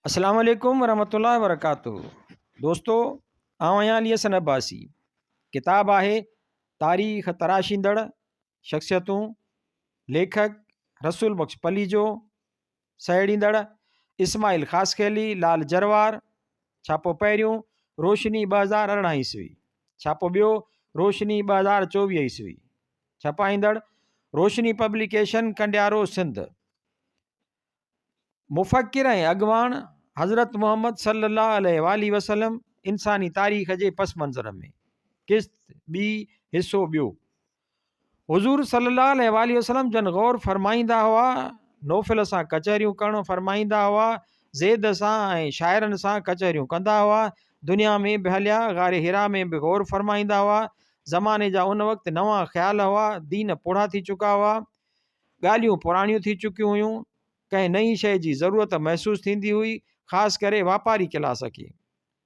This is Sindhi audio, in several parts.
السلام عليڪم ورحمة الله وبرڪاته دوستو آئون آهيان علي حسن عباسي ڪتاب آهي تاريخ تراشيندڙ شخصيتون ليکڪ رسول بخش پليجو سهيڙيندڙ اسماعيل خاصخيلي لال جروار ڇاپو پهريون روشني 2018 عيسوي ڇاپو ٻيو روشني 2024 عيسوي ڇپائيندڙ روشني پبليڪيشن ڪنڊيارو سنڌ مفڪر ۽ اڳواڻ حضرت محمد صلي الله عليه واٰله وسلم انساني تاريخ جي پس منظر ۾، قسط ٻي، حصو ٻيو. حضور صلي الله عليه واٰله وسلم جن غور فرمائيندا هئا، نوفل سان ڪچهريون ڪرڻ فرمائيندا هئا، زيد سان ۽ شاعرن سان ڪچهريون ڪندا هئا، دنيا ۾ به هليا، غار حرا ۾ به غور فرمائيندا هئا، زماني جا ان وقت نوان خيال هئا، دين پوڙها ٿي چڪا هئا، ڳالهيون پراڻيون ٿي چڪيون هيون، ڪنهن نئين شيء جي ضرورت محسوس ٿيندي هئي، خاص ڪري واپاري ڪلاس کي.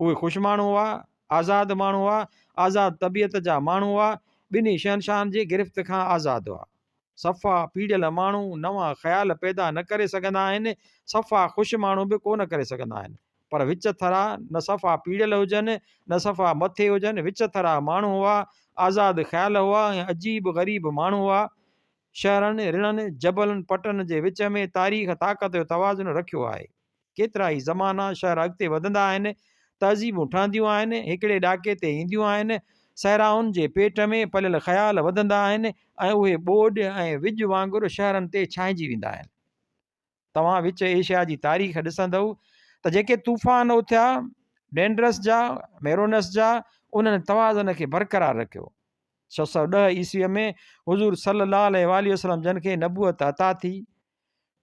اهي خوش ماڻهو هئا، آزاد ماڻهو هئا، آزاد طبيعت جا ماڻهو هئا، ٻنهي شهنشاهن جي گرفت کان آزاد هئا. صفا پيڙيل ماڻهو نوان خيال پيدا نه ڪري سگهندا آهن، صفا خوش ماڻهو به ڪو نه ڪري سگهندا آهن. پر وچ ٿرا نه صفا پيڙيل هجن، نه صفا مٿي هجن، وچ ٿرا ماڻهو هئا، آزاد خيال هئا ۽ عجيب غريب ماڻهو هئا. شهرن، رڻن، جبلن، پٽن جي وچ ۾ تاريخ طاقت جو توازن رکيو آهي. ڪيترائي زمانا شهر اڳتي وڌندا آهن، تهذيبون ٺهنديون آهن، هڪڙي ڏاڪي تي اينديون آهن، صحرائن جي پيٽ ۾ پليل خيال وڌندا آهن ۽ اهي ٻوڏ ۽ وڄ وانگر شهرن تي ڇانئجي ويندا آهن. توهان وچ ايشيا جي تاريخ ڏسندؤ ته جيڪي طوفان اٿيا ڊينڊرس جا، ميرونس جا، انهن توازن کي برقرار رکيو. 610 عيسويء ۾ حضور صلي الله عليه واٰله وسلم جن کي نبوت عطا ٿي.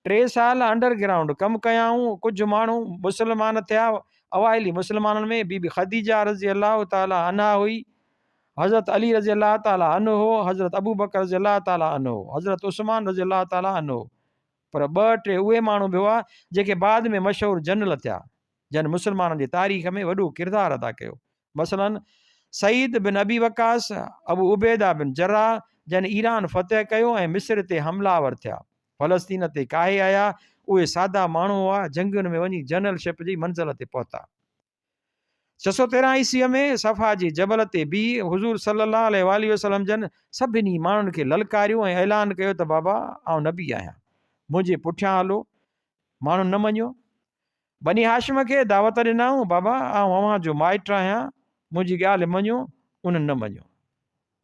ٽي سال انڊر گرائونڊ ڪم ڪيائون. ڪجهه ماڻهو مسلمان ٿيا. اوائلي مسلمانن ۾ بي بي خديجه رضي الله تعالٰي عنها هئي. حضرت علي رضي الله تعالٰي عنه هو، حضرت ابوبڪر رضي الله تعالٰي عنه هو، حضرت عثمان رضي الله تعالٰي عنه هو. پر ٻه ٽي اهي ماڻهو به هئا جيڪي بعد ۾ مشهور جنرل ٿيا، جن مسلمانن جي تاريخ ۾ وڏو ڪردار ادا ڪيو. مثلاً سعيد بن ابي وقاص، ابو عبيده بن جراح جن ايران فتح ڪيو ۽ مصر تي حمله آور ٿيا، فلسطين تي ڪاهي آيا، اهي سادا ماڻهو هئا، جنگين ۾ وڃي جنرل شپ جي منزل تي پهتا. 613 عيسويء ۾ صفا جي جبل تي بيهي حضور صلي الله عليه واٰله وسلم جن سڀني ماڻهن کي للڪاريو ۽ اعلان ڪيو ته بابا آئون نبي آهيان منهنجي پٺيان هلو. ماڻهن نه مڃيو. بني هاشم کي دعوت ڏنائون بابا آئون اوهان جو مائٽ آهيان منهنجي ڳالهه مڃو انهن نه مڃيو.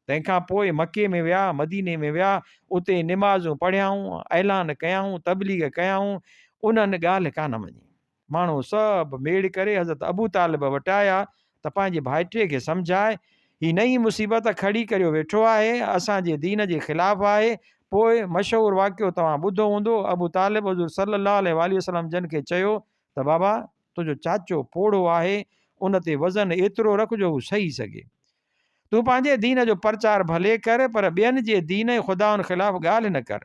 تنهن کان پوء مڪي ۾ ويا، مديني ۾ ويا، اتي نمازون پڙهيائون، اعلان ڪيائون، تبليغ ڪيائون، انهن ڳالهه ڪانه مڃي. ماڻهو سڀ ميڙ ڪري حضرت ابو طالب وٽ آيا ته پنهنجي ڀائٽي کي سمجهاء، هي نئين مصيبت کڙي ڪريو ويٺو آهي، اسان جي دين جي خلاف آهي. پوء مشهور واقعو توهان ٻڌو هوندو، ابو طالب حضور صلي الله عليه واٰله وسلم جن کي چيو ته بابا! تنهنجو چاچو پوڙهو آهي، ان تي وزن ايترو رک جو هو سهي سگهي. تون پنهنجي دين جو پرچار ڀلي ڪر پر ٻين جي دين ۽ خدائن خلاف ڳالهه نه ڪر.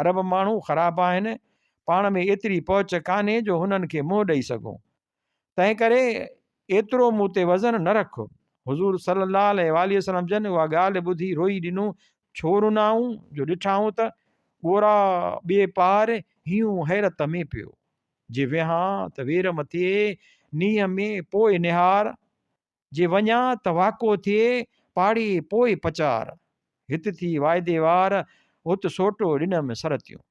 عرب ماڻهو خراب آهن، پاڻ ۾ ايتري پهچ ڪانهي جو هنن کي منهن ڏئي سگهون. تنهنڪري ايترو مون تي وزن نه رک. حضور صلي الله عليه واٰله وسلم جن اها ڳالهه ٻڌي روئي ڏنو، ڇو رنائون جو ڏٺائون ته ڳورا ٻئي پار هينئون حيرت ۾ پيو. جي ويهان ته ويرم ٿئي، نينهن ۾ پوء نهار. جي وڃان ته واڪو ٿئي، پاڙي پوء پچار. هت ٿي واعدي وار، هت سوٽو ڏنم سرتيون.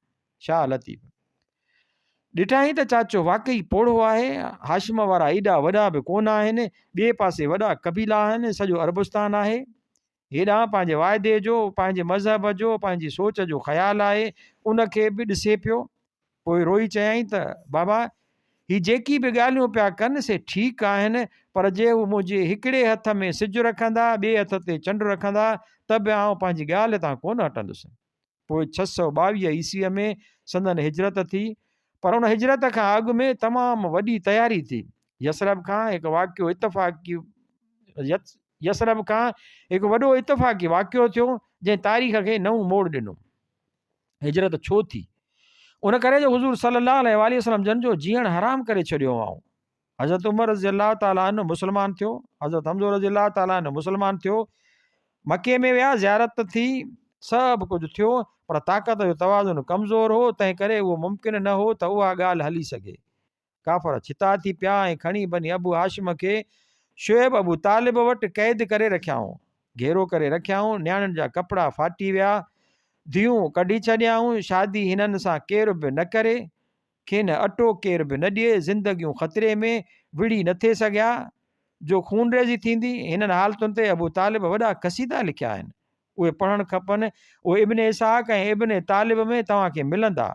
شاهه لطيف. ڏٺائين ته چاچو واقعي پوڙهو آهي، هاشم وارا ايڏا وڏا به ڪونه آهن، ٻئي پاسي وڏا قبيلا آهن، سڄو عربستان آهي. هيڏانهن پنهنجي واعدي جو، پنهنجي مذهب جو، پنهنجي سوچ جو خيال آهي، ان کي به ڏسي پيو. پوء روئي چيائين ته، بابا! هي جيڪي به ڳالهيون پيا ڪن سي ٺيڪ آهن، پر جي هو منهنجي هڪڙي هٿ ۾ سج رکندا، ٻئي هٿ تي چنڊ رکندا، ته به آئون پنهنجي ڳالهه تان ڪونه هٽندس. پوء 622 عيسويء ۾ سندن هجرت ٿي، پر ان هجرت کان اڳ ۾ تمام وڏي تياري ٿي. يثرب کان هڪ واقعو اتفاقي يثرب کان هڪ وڏو اتفاقي واقعو ٿيو، جنهن تاريخ کي نئون موڙ ڏنو. هجرت ڇو ٿي؟ ان ڪري جو حضور صلي الله عليه واٰله وسلم جن جو جيئڻ حرام ڪري ڇڏيو هئائون. حضرت عمر رضي الله تعالٰي عنه مسلمان ٿيو، حضرت حمزو رضي الله تعالٰي عنه مسلمان ٿيو، مڪي ۾ ويا، زيارت ٿي، سڀ ڪجهه ٿيو، پر طاقت جو توازن ڪمزور هو، تنهن ڪري اهو ممڪن نه هو ته اها ڳالهه هلي سگهي. ڪافر ڇتا ٿي پيا ۽ کڻي بني ابو هاشم کي شعيب ابو طالب وٽ قيد ڪري رکيائون. گهيرو ڪري رکيائون، نياڻين جا ڪپڙا ڦاٽي ويا، ڌيئون ڪڍي ڇڏيائون، شادي هنن سان ڪير به نه ڪري، کين اٽو ڪير به نه ڏئي، زندگيون خطري ۾، وڙهي نه ٿي سگهيا، جو خونريزي ٿيندي، هنن حالتن تي ابو طالب وڏا قصيدا لکيا آهن، اهي پڙهڻ کپن، اهي ابن اسحاق ۽ ابن طالب ۾ توهان کي ملندا.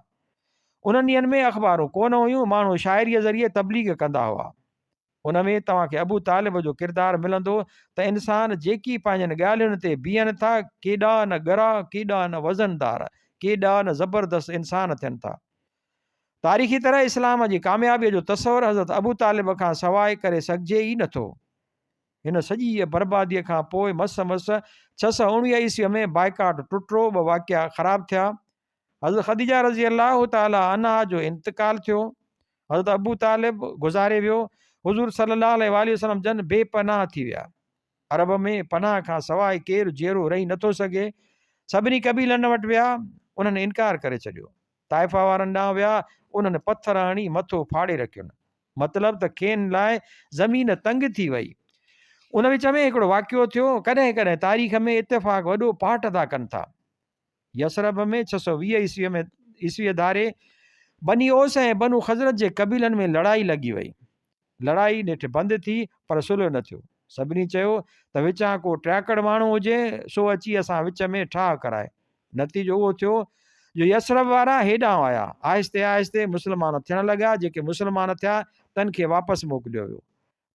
انهن ڏينهن ۾ اخبارون ڪونه هيون، ماڻهو شاعريء ذريعي تبليغ ڪندا هئا. ان ۾ توهان کي ابو طالب جو ڪردار ملندو ته انسان جيڪي پنهنجن ڳالهين تي بيهن ٿا، ڪيڏا نه ڳرا، ڪيڏا نه وزندار، ڪيڏا نه زبردست انسان ٿين ٿا. تاريخي طرح اسلام جي ڪاميابيء جو تصور حضرت ابو طالب کان سواء ڪري سگهجي ئي نٿو. هن سڄيء برباديء کان پوء مس مس 619 عيسويء ۾ بائيڪاٽ ٽٽو، ٻه واقعا خراب ٿيا. حضرت خديجه رضي الله تعالٰي عنها جو انتقال ٿيو، حضرت ابو طالب گذاري ويو، حضور صلي الله عليه واٰله وسلم جن بي پناهه ٿي ويا. عرب ۾ پناهه کان سواء ڪير جيئرو رهي نٿو سگهي. سڀني قبيلن وٽ ويا، انهن انڪار ڪري ڇڏيو. طائفه وارن ڏانهن ويا، انهن پٿر هڻي مٿو ڦاڙي رکين. مطلب ته کين لاء زمين تنگ ٿي وئي. ان وچ ۾ هڪڙو واقعو ٿيو، ڪڏهن ڪڏهن تاريخ ۾ اتفاق وڏو پارٽ ادا ڪن ٿا. يثرب ۾ 620 عيسويء ۾ عيسويء ڌاري بني اوس ۽ بنو خزرج جي قبيلن ۾ لڙائي لڳي وئي. لڙائي نيٺ بند ٿي پر صلح نه ٿيو. سڀني چيو ته وچان ڪو ٽياڪڙ ماڻهو هجي سو اچي اسان وچ ۾ ٺاهه ڪرائي. نتيجو اهو ٿيو جو يثرب وارا هيڏانهن آيا. آهستي آهستي مسلمان ٿيڻ لڳا. جيڪي مسلمان ٿيا تن کي واپس موڪليو ويو.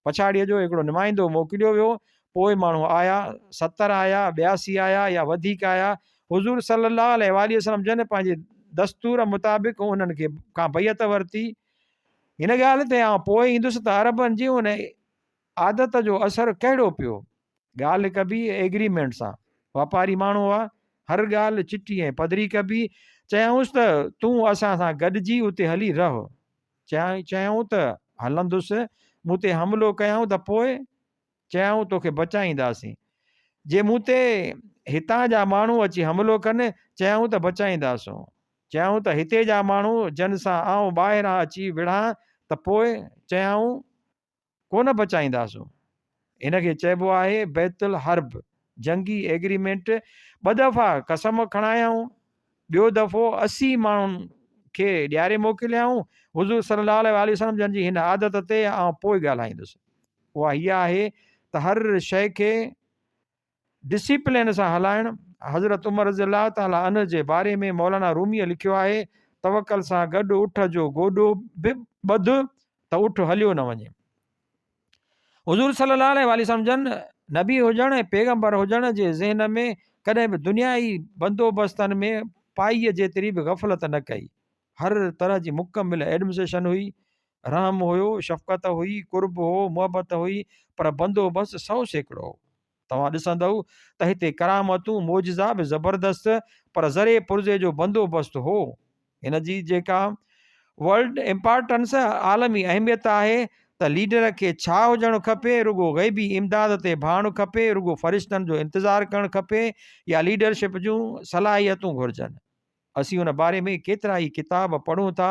پڇاڙيء جو هڪڙو نمائندو موڪليو ويو. پوء ماڻهو آيا، 70 آيا، 82 آيا يا وڌيڪ آيا. حضور صلّي اللّٰه عليه واٰله وسلّم جن پنهنجي دستور مطابق انهن کي کان بيعت ورتي. هن ڳالهه تي آئون پوء ايندس ته عربن جي ان عادت جو اثر ڪهڙو پيو. ڳالهه ڪبي ايگريمينٽ سان. واپاري ماڻهو هئا، هر ڳالهه چٽي ۽ پڌري ڪبي. چيائونس ته تون اسان سان گڏجي اتي هلي رهه. چيائون ته هلندس، مون تي حملو ڪيائون ته پوء؟ چيائون توکي بچائينداسين. جي مون تي هتان جا ماڻهو اچي حملو ڪن؟ چيائون ته بچائينداسون. چيائون ته هتي جا ماڻهو جن سان آئون ٻاهران اچي وڙهان ته پوء؟ چيائون ڪونه بچائينداسون. هن کي چئبو آهي بيت الحرب، جنگي ايگريمينٽ، ٻه دفعا قسم کڻايائون، ٻيو دفعو 80 ماڻهن کي ڏياري موڪليائون. حضور صلي الله عليه واٰله وسلم جن جي هن عادت تي آئون پوء ڳالهائيندس. اها هيء آهي ته هر شيء کي ڊسيپلين سان هلائڻ، حضرت عمر رضي الله تعالٰي عنه جي باري ۾ مولانا روميء لکيو آهي، توڪل سان گڏ اٺ جو گوڏو به ٻڌ ته اٺ هليو نه وڃي. حضور صلي الله عليه واٰله وسلم جن نبي هجڻ ۽ پيغمبر هجڻ جي ذهن ۾ ڪڏهن به دنيائي بندوبستن ۾ پائيء جيتري به غفلت نه ڪئي. هر طرح جي مڪمل ايڊمنسٽريشن هئي، رحم هيو، شفقت هئي، قرب هو، محبت هئي، پر بندوبست 100% هو. توهان ڏسندؤ ته هتي ڪرامتون، معجزا به زبردست پر ذري پرزي جو بندوبست هو. هن جي جيڪا ورلڊ امپارٽنس، عالمي اهميت، آهي ته ليڊر کي ڇا هجڻ کپي، رڳو غيبي امداد تي ڀاڙڻ کپي، رڳو فرشتن جو انتظار ڪرڻ کپي يا ليڊرشپ جون صلاحيتون گهرجن. اسين ان باري ۾ ڪيترا ئي ڪتاب پڙهون ٿا.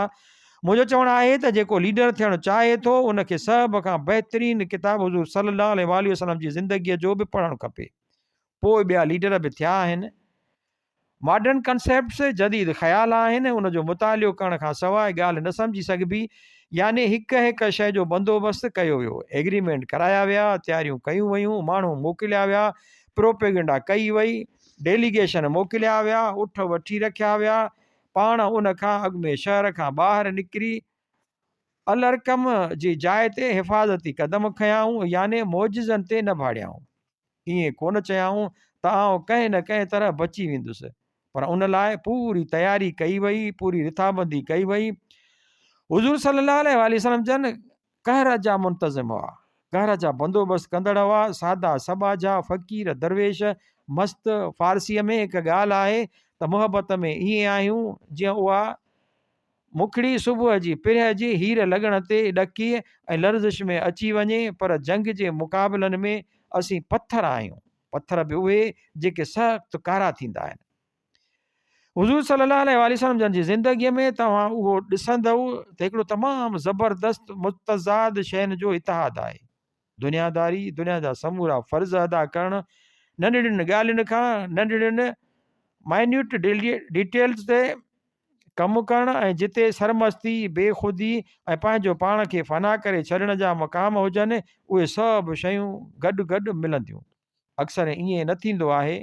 منهنجو چوڻ آهي ته جيڪو ليڊر ٿيڻ چاهي ٿو ان کي سڀ کان بهترين ڪتاب حضور صلي الله عليه واٰله وسلم جي زندگيء جو به پڙهڻ کپي. پوء ٻيا ليڊر به ٿيا آهن. ماڊرن ڪنسيپٽس، جديد خيال، آهن، ان جو مطالعو ڪرڻ کان سواء ڳالهه نه سمجهي سگهبي. يعني هڪ هڪ شيء جو بندوبست ڪيو ويو، ايگريمينٽ ڪرايا ويا، تياريون ڪيون ويون، ماڻهو موڪليا ويا، پروپيگنڊا ڪئي وئي، ڊيليگيشن موڪليا ويا، اٺ وٺي رکيا ويا، پاڻ ان کان اڳ ۾ شهر کان ٻاهر نڪري الارقم جي جاء تي حفاظتي قدم کنيائون يعني معجزن تي نه ڀاڙيائون. ائين ڪونه چيائون ته آئون ڪنهن نه ڪنهن طرح بچي ويندس پر ان لاء پوري تياري ڪئي وئي، پوري رٿابندي ڪئي وئي. حضور صلي الله عليه واٰله وسلم جن قهر جا منتظم هئا، قهر جا بندوبست ڪندڙ هئا، سادا سٻاجها، فقير، درويش، مست، فارسيء ۾ هڪ ڳالهه آهي ته محبت ۾ ائين آهيون جيئن اها مکڙي صبح جي پرهه جي هير لڳڻ تي ڏڪي ۽ لرزش ۾ اچي وڃي، پر جنگ جي مقابلن ۾ اسين پٿر آهيون، پٿر به اهي جيڪي سخت ڪارا ٿيندا آهن. حضور صلي الله عليه واٰله وسلم جن جي زندگيء ۾ توهان اهو ڏسندؤ ته هڪڙو تمام زبردست متضاد شين جو اتحاد آهي. دنياداري، دنيا جا سمورا فرض ادا ڪرڻ، ننڍڙين ڳالهين کان ننڍڙين Minute Details تي ڪم ڪرڻ ۽ جتي سرمستي، بي خودي ۽ پنهنجو پاڻ کي فنا ڪري ڇڏڻ جا مقام هجن، اهي سڀ شيون گڏ گڏ ملنديون. اڪثر ائين نه ٿيندو آهي.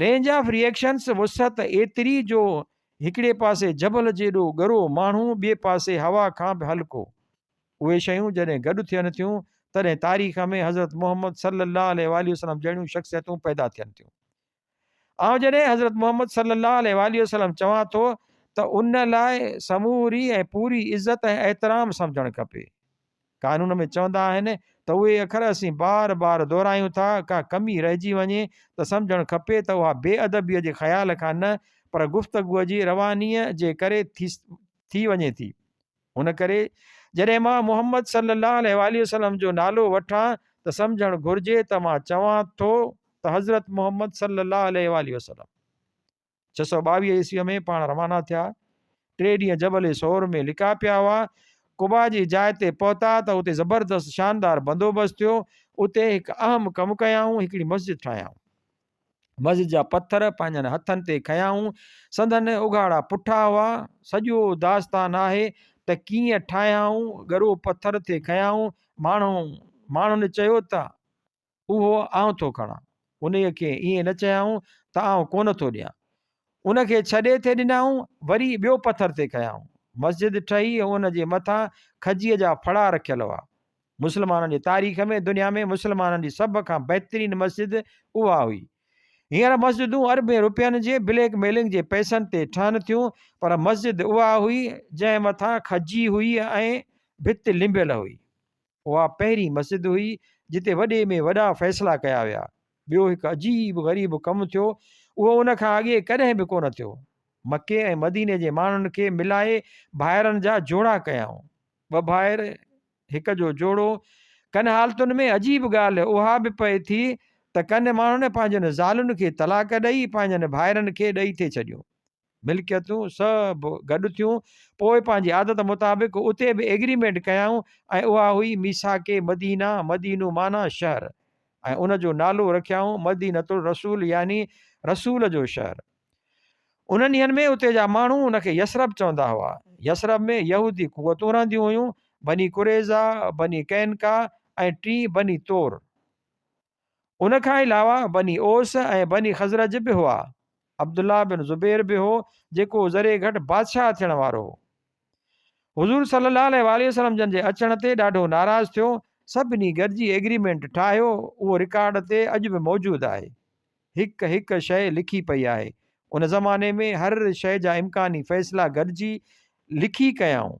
رينج آف ريئيڪشنس وسعت ايتري جو هڪڙي پاسي جبل جيڏو ڳرو ماڻهو ٻئي پاسي هوا کان به هلڪو. اهي شيون جڏهن گڏ ٿين ٿيون تڏهن تاريخ ۾ حضرت محمد صلي الله عليه واٰله وسلم جهڙيون شخصيتون پيدا ٿين ٿيون. آئون جڏهن حضرت محمد صلي الله عليه واٰله وسلم چوان ٿو ته ان لاء سموري ۽ پوري عزت ۽ احترام سمجهڻ کپي. قانون ۾ چوندا آهن ته اهي اکر اسين بار بار دهرايون ٿا، ڪا ڪمي رهجي وڃي ته سمجهڻ کپي ته اها بي ادبيء جي خيال کان نه پر گفتگوء جي روانيء جي ڪري ٿي وڃي ٿي. ان ڪري جڏهن مان محمد صلي الله عليه واٰله وسلم جو نالو وٺان ته سمجهڻ گهرجي ته مان چوان ٿو ته حضرت محمد صلي الله عليه واٰله وسلم. 622 عيسويء ۾ پاڻ روانا ٿيا. ٽي ڏينهن جبل ثور ۾ لڪا پيا هئا. قباء جي جاء تي پهتا ته اتي زبردست شاندار بندوبست ٿيو. اتي هڪ اهم ڪم ڪيائون، هڪڙي مسجد ٺاهيائون. مسجد جا پٿر پنهنجن هٿن تي کنيائون. سندن اگهاڙا پٺا هئا. سڄو داستان آهي ته ڪيئن ٺاهيائون. ڳرو پٿر ٿي کنيائون. ماڻهن چيو ته اهو آئون ٿو کڻان. انهيء کي ائين نه چيائون ته آئون ڪونه ٿو ڏيان. ان کي ڇڏي ٿي ڏنائون، وري ٻيو پٿر ٿي کنيائون. مسجد ٺهي ۽ ان جي مٿان کجيء جا ڦڙا رکيل هئا. مسلمانن جي تاريخ ۾ دنيا ۾ مسلمانن جي سڀ کان بهترين مسجد اها هئي. هينئر مسجدون اربين روپين جي بليڪ ميلنگ جي پئسن تي ٺهن ٿيون، پر مسجد اها هئي، جنهن مٿان کجي هئي ۽ ڀت لنبيل هئي. اها پهرين مسجد هئي جتي وڏي ۾ وڏا فيصلا ڪيا ويا. ٻيو هڪ عجيب غريب ڪم ٿيو، اهو ان کان اڳي ڪڏهن به ڪونه ٿيو. مڪي ۽ مديني جي ماڻهن کي ملائي ڀائرن جا جوڙا ڪيائون. ٻه ڀائر، هڪ جو جوڙو. ڪن حالتن ۾ عجيب ڳالهه اها به پئي ٿي ته ڪن ماڻهن پنهنجن زالن کي طلاق ڏئي پنهنجن ڀائرن کي ڏئي ٿي ڇڏيون. ملڪيتون سڀ گڏ ٿيون. پوء پنهنجي عادت مطابق اتي به ايگريمينٽ ڪيائون ۽ اها هئي ميثاق مدينه، مدينو معنيٰ شهر ۽ ان جو نالو رکيائون مدينة الرسول يعني رسول جو شهر. انهن ڏينهن ۾ اتي جا ماڻهو ان کي يثرب چوندا هئا. يثرب ۾ يهودي قوتون رهنديون هيون، بني قريظه، بني قينقاع ۽ ٽين بني طور. ان کان علاوه بني اوس ۽ بني خزرج به هئا. عبدالله بن زبير به هو، جيڪو ذري گهٽ بادشاهه ٿيڻ وارو هو. حضور صلي الله عليه واٰله وسلم جن جي اچڻ تي ڏاڍو ناراض ٿيو. سڀني گڏجي ايگريمينٽ ٺاهيو، اهو رڪارڊ تي اڄ به موجود آهي. هڪ هڪ شيء لکي پئي آهي. ان زماني ۾ هر شيء جا امڪاني فيصلا گڏجي لکي ڪيائون.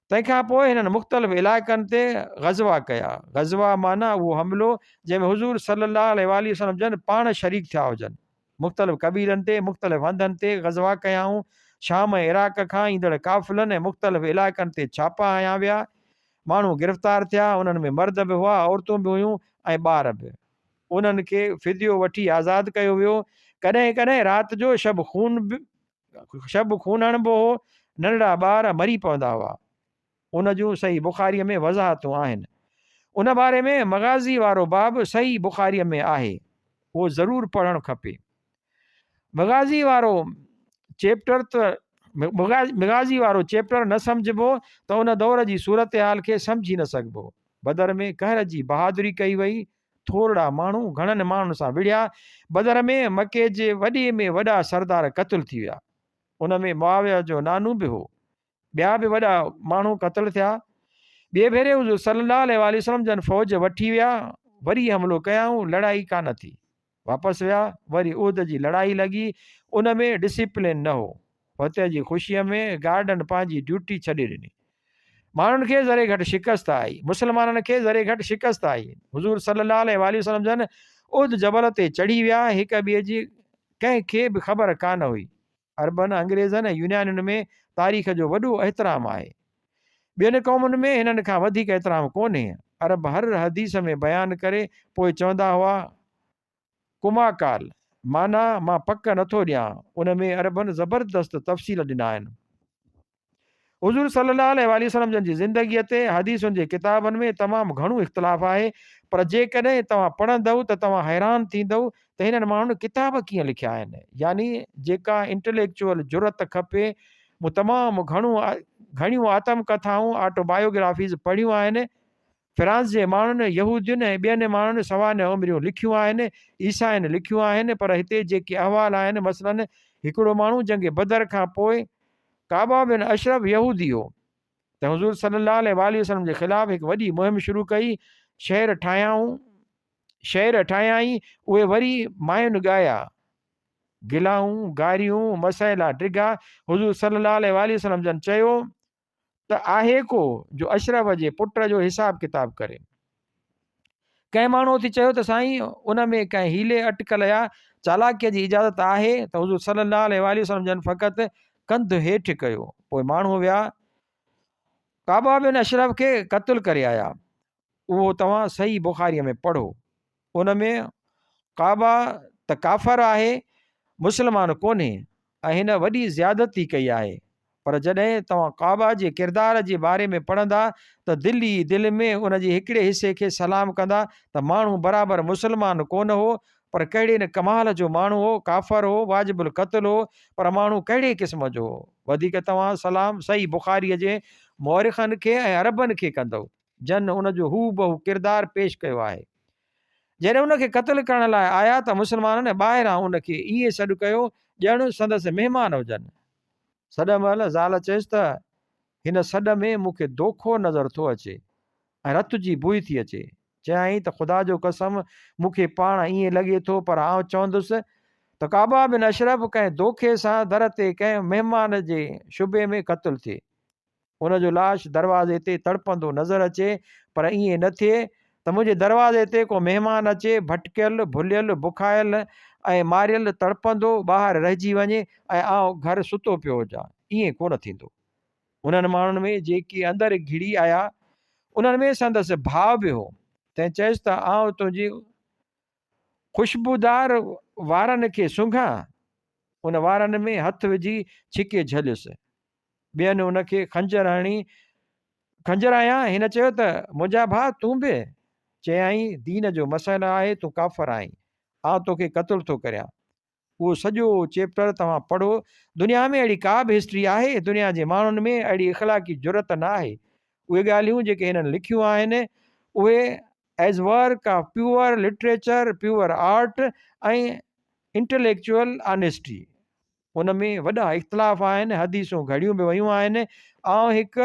تنهن کان پوء هنن مختلف علائقن تي غزوا ڪيا. غزوا معنيٰ اهو حملو جنهن ۾ حضور صلي الله عليه واٰله وسلم جن پاڻ شريڪ ٿيا هجن. مختلف قبيلن تي مختلف هنڌن تي غزوا ڪيائون. شام ۽ عراق کان ايندڙ قافلن ۽ مختلف علائقن تي ڇاپا هنيا ويا. ماڻهو گرفتار ٿيا. انهن ۾ مرد به هئا، عورتون به هيون ۽ ٻار به. انهن کي فديو وٺي آزاد ڪيو ويو. ڪڏهن ڪڏهن رات جو شب خون به شب خون هڻبو هو، ننڍڙا ٻار مري پوندا هئا. ان جون صحيح بخاريء ۾ وضاحتون آهن. ان باري ۾ مغازي وارو باب صحيح بخاريء ۾ آهي. اهو ضرور پڙهڻ کپي. مغازي وارو چيپٽر ته مغازي وارو چيپٽر نه سمجهبو ته ان دور جي صورتحال کي سمجهي نه سگهبو. بدر ۾ قهر جي بهادري ڪئي وئي. ٿورڙا ماڻهو گهڻن ماڻهن سان وڙهيا. بدر ۾ مڪي جي وڏي ۾ وڏا سردار قتل ٿي ويا. ان ۾ معاويه جو نانو به هو. ٻيا به وڏا ماڻهو قتل ٿيا. ٻئي ڀيري حضور صلي الله عليه واٰله وسلم جن فوج وٺي ويا، وري حملو ڪيائون، لڙائي ڪانه ٿي. واپس ويا، وري احد جي لڙائي لڳي، ان ۾ ڊسيپلين نه هو. فتح جي خوشيء ۾ گارڊن پنهنجي ڊيوٽي ڇڏي ڏني. ماڻهن کي ذري گهٽ شڪست آئي. مسلمانن کي ذري گهٽ شڪست آئي. حضور صلي الله عليه واٰله وسلم جن احد جبل تي چڙهي ويا، هڪ ٻئي جي ڪنهن کي به خبر ڪانه هئي. عربن، انگريزن ۽ يونانين ۾ تاريخ جو وڏو احترام آهي. ٻين قومن ۾ هنن کان وڌيڪ احترام ڪونهي. عرب هر حديث ۾ بيان ڪري پوء چوندا هئا، ڪما قال، معنيٰ مان پڪ نٿو ڏيان. ان ۾ عربن زبردست تفصيل ڏنا آهن. حضور صلي الله عليه واٰله وسلم جن جي زندگيء تي حديثن جي ڪتابن ۾ تمام گهڻو اختلاف آهي، پر جيڪڏهن توهان پڙهندؤ ته توهان حيران ٿيندؤ ته هنن ماڻهن ڪتاب ڪيئن لکيا آهن. يعني جيڪا انٽليڪچوئل جرئت کپي. مون تمام گهڻو گهڻيون آتم ڪٿائون، آٽو بايوگرافيز، پڙهيون آهن. فرانس جي ماڻهن، يهودين ۽ ٻين ماڻهن سوانح عمريون لکيون آهن، عيسائين لکيون آهن، پر هتي جيڪي احوال آهن، مثلاً هڪڙو ماڻهو جنگ بدر کان پوء ڪعبه بن اشرف يهودي هو، تنهن حضور صلي الله عليه واٰله وسلم جي خلاف هڪ وڏي مهم شروع ڪئي، شعر ٺاهيائون، شعر ٺاهيائين، اهي وري ماين ڳايا، گلائون، گاريون، مسئلا ڊگها، حضور صلي الله عليه واٰله وسلم جن چيو ته آهي ڪو جو اشرف جي پٽ جو حساب ڪتاب ڪري. ڪنهن ماڻهوء اٿي چيو ته سائين ان ۾ ڪنهن حيلي، اٽڪل يا چالاڪيء جي اجازت آهي ته حضور صلي الله عليه واٰله وسلم جن فقط ڪنڌ هيٺ ڪيو. پوء ماڻهو ويا ڪعبه بن اشرف کي قتل ڪري آيا. اهو توهان صحيح بخاريء ۾ پڙهو. ان ۾ ڪعبه ته ڪافر آهي، مسلمان ڪونهي ۽ هن وڏي زيادتي ڪئي آهي. پر جڏهن توهان ڪعبه جي ڪردار جي باري ۾ پڙهندا ته دل ئي دل ۾ ان جي هڪڙي حصي کي سلام ڪندا ته ماڻهو برابر مسلمان ڪونه هو پر ڪهڙي نه ڪمال جو ماڻهو هو، ڪافر هو، واجب القتل هو پر ماڻهو ڪهڙي قسم جو هو. وڌيڪ توهان سلام صحيح بخاريء جي مؤرخن کي ۽ عربن کي ڪندؤ. جن ان جو هو بهو ڪردار پيش ڪيو آهي. جڏهن ان کي قتل ڪرڻ لاء آيا ته مسلمانن ٻاهران ان کي ائين سڏ ڪيو ڄڻ سندس مهمان هجن. سڏ مهل زال چيس ته هن سڏ ۾ مون کي دوکو نظر ٿو اچي ۽ رت جي بوء ٿي اچي. چيائين ته خدا جو قسم مون کي پاڻ ائين لڳي ٿو پر آئون چوندس ته ڪعبه بن اشرف ڪنهن دوکي سان در تي ڪنهن مهمان جي شبهي ۾ قتل ٿئي. ان جو لاش دروازي تي تڙپندو نظر اچي پر ائين نه ٿئي ته منهنجي دروازي تي ڪو مهمان اچي ڀٽڪيل، ڀليل، بکايل ۽ ماريل تڙپندو ٻاهر رهجي وڃي ۽ آئون گهر ستو پيو هجان. ائين ڪونه ٿيندو. انهن ماڻهن ۾ جيڪي اندر گهڙي آيا، انهن ۾ سندس ڀاء به هو. تنهن چيس ته آئون تنهنجي خوشبودار وارن کي سونگهان؟ ان وارن ۾ هٿ وجهي ڇڪي جهليس. ٻين ان کي خنجر هڻي خنجر هنيا. هن چيو ته منهنجا ڀاء تون به؟ چيائين دين جو مسئلو آهي تون ڪافر آهين آئون توکي قتل ٿو ڪريان. اهو سڄو چيپٽر توهان پڙهو دنيا ۾ اهڙي ڪا به هسٽري آهي دنيا جي ماڻهن ۾ اهڙي اخلاقي جرئت نه آهي. اهي ڳالهيون جيڪي هنن لکيون آهن اهي as work of pure literature, pure art ۽ intellectual honesty ان ۾ وڏا اختلاف آهن، حديثون گهڙيون به ويون آهن، آئون هڪ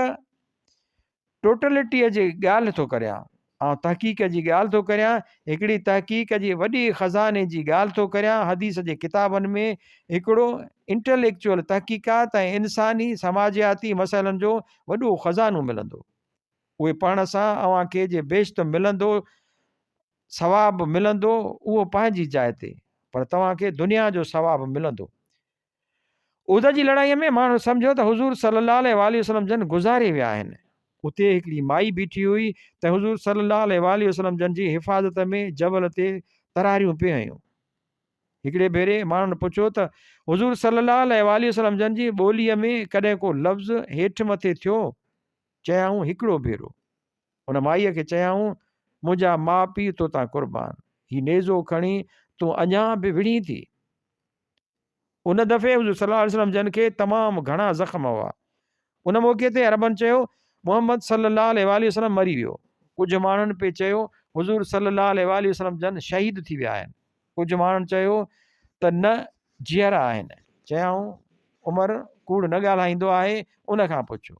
ٽوٽلٽيء جي ڳالهه ٿو ڪريان، آئون تحقيق جي ڳالهه ٿو ڪريان، هڪڙي تحقيق جي وڏي خزاني جي ڳالهه ٿو ڪريان، حديث جي ڪتابن ۾ هڪڙو انٽليڪچوئل تحقيقات ۽ انساني سماجياتي مسئلن جو وڏو خزانو ملندو. اهي پڙهڻ سان اوهان کي جي بهشت ملندو، ثواب ملندو اهو پنهنجي جاء تي پر توهان کي دنيا جو ثواب ملندو. احد جي لڙائيء ۾ ماڻهن سمجهيو ته حضور صلي الله عليه واٰله وسلم جن گذاري ويا آهن. اتي هڪڙي مائي بيٺي هئي تنهن حضور صلي الله عليه واٰله وسلم جن جي حفاظت ۾ جبل تي تراريون پئي هنيون. هڪڙي ڀيري ماڻهن پڇيو ته حضور صلي الله عليه واٰله وسلم جن جي ٻوليء ۾ ڪڏهن ڪو لفظ هيٺ مٿي ٿيو؟ چيائون هڪڙو ڀيرو. ان مائيء کي چيائون، منهنجا ماء پيء تو تان قربان، هي نيزو کڻي تون اڃا به وڙهين ٿي؟ ان دفعي حضور صلي الله عليه وسلم جن کي تمام گهڻا زخم هئا. ان موقعي تي عربن چيو، محمد صلي الله عليه واٰله وسلم مري ويو. ڪجهه ماڻهن پئي چيو، حضور صلي الله عليه واٰله وسلم جن شهيد ٿي ويا آهن. ڪجهه ماڻهن چيو ته نه جيئرا آهن. چيائون، عمر ڪوڙ نه ڳالهائيندو آهي، ان کان پڇو.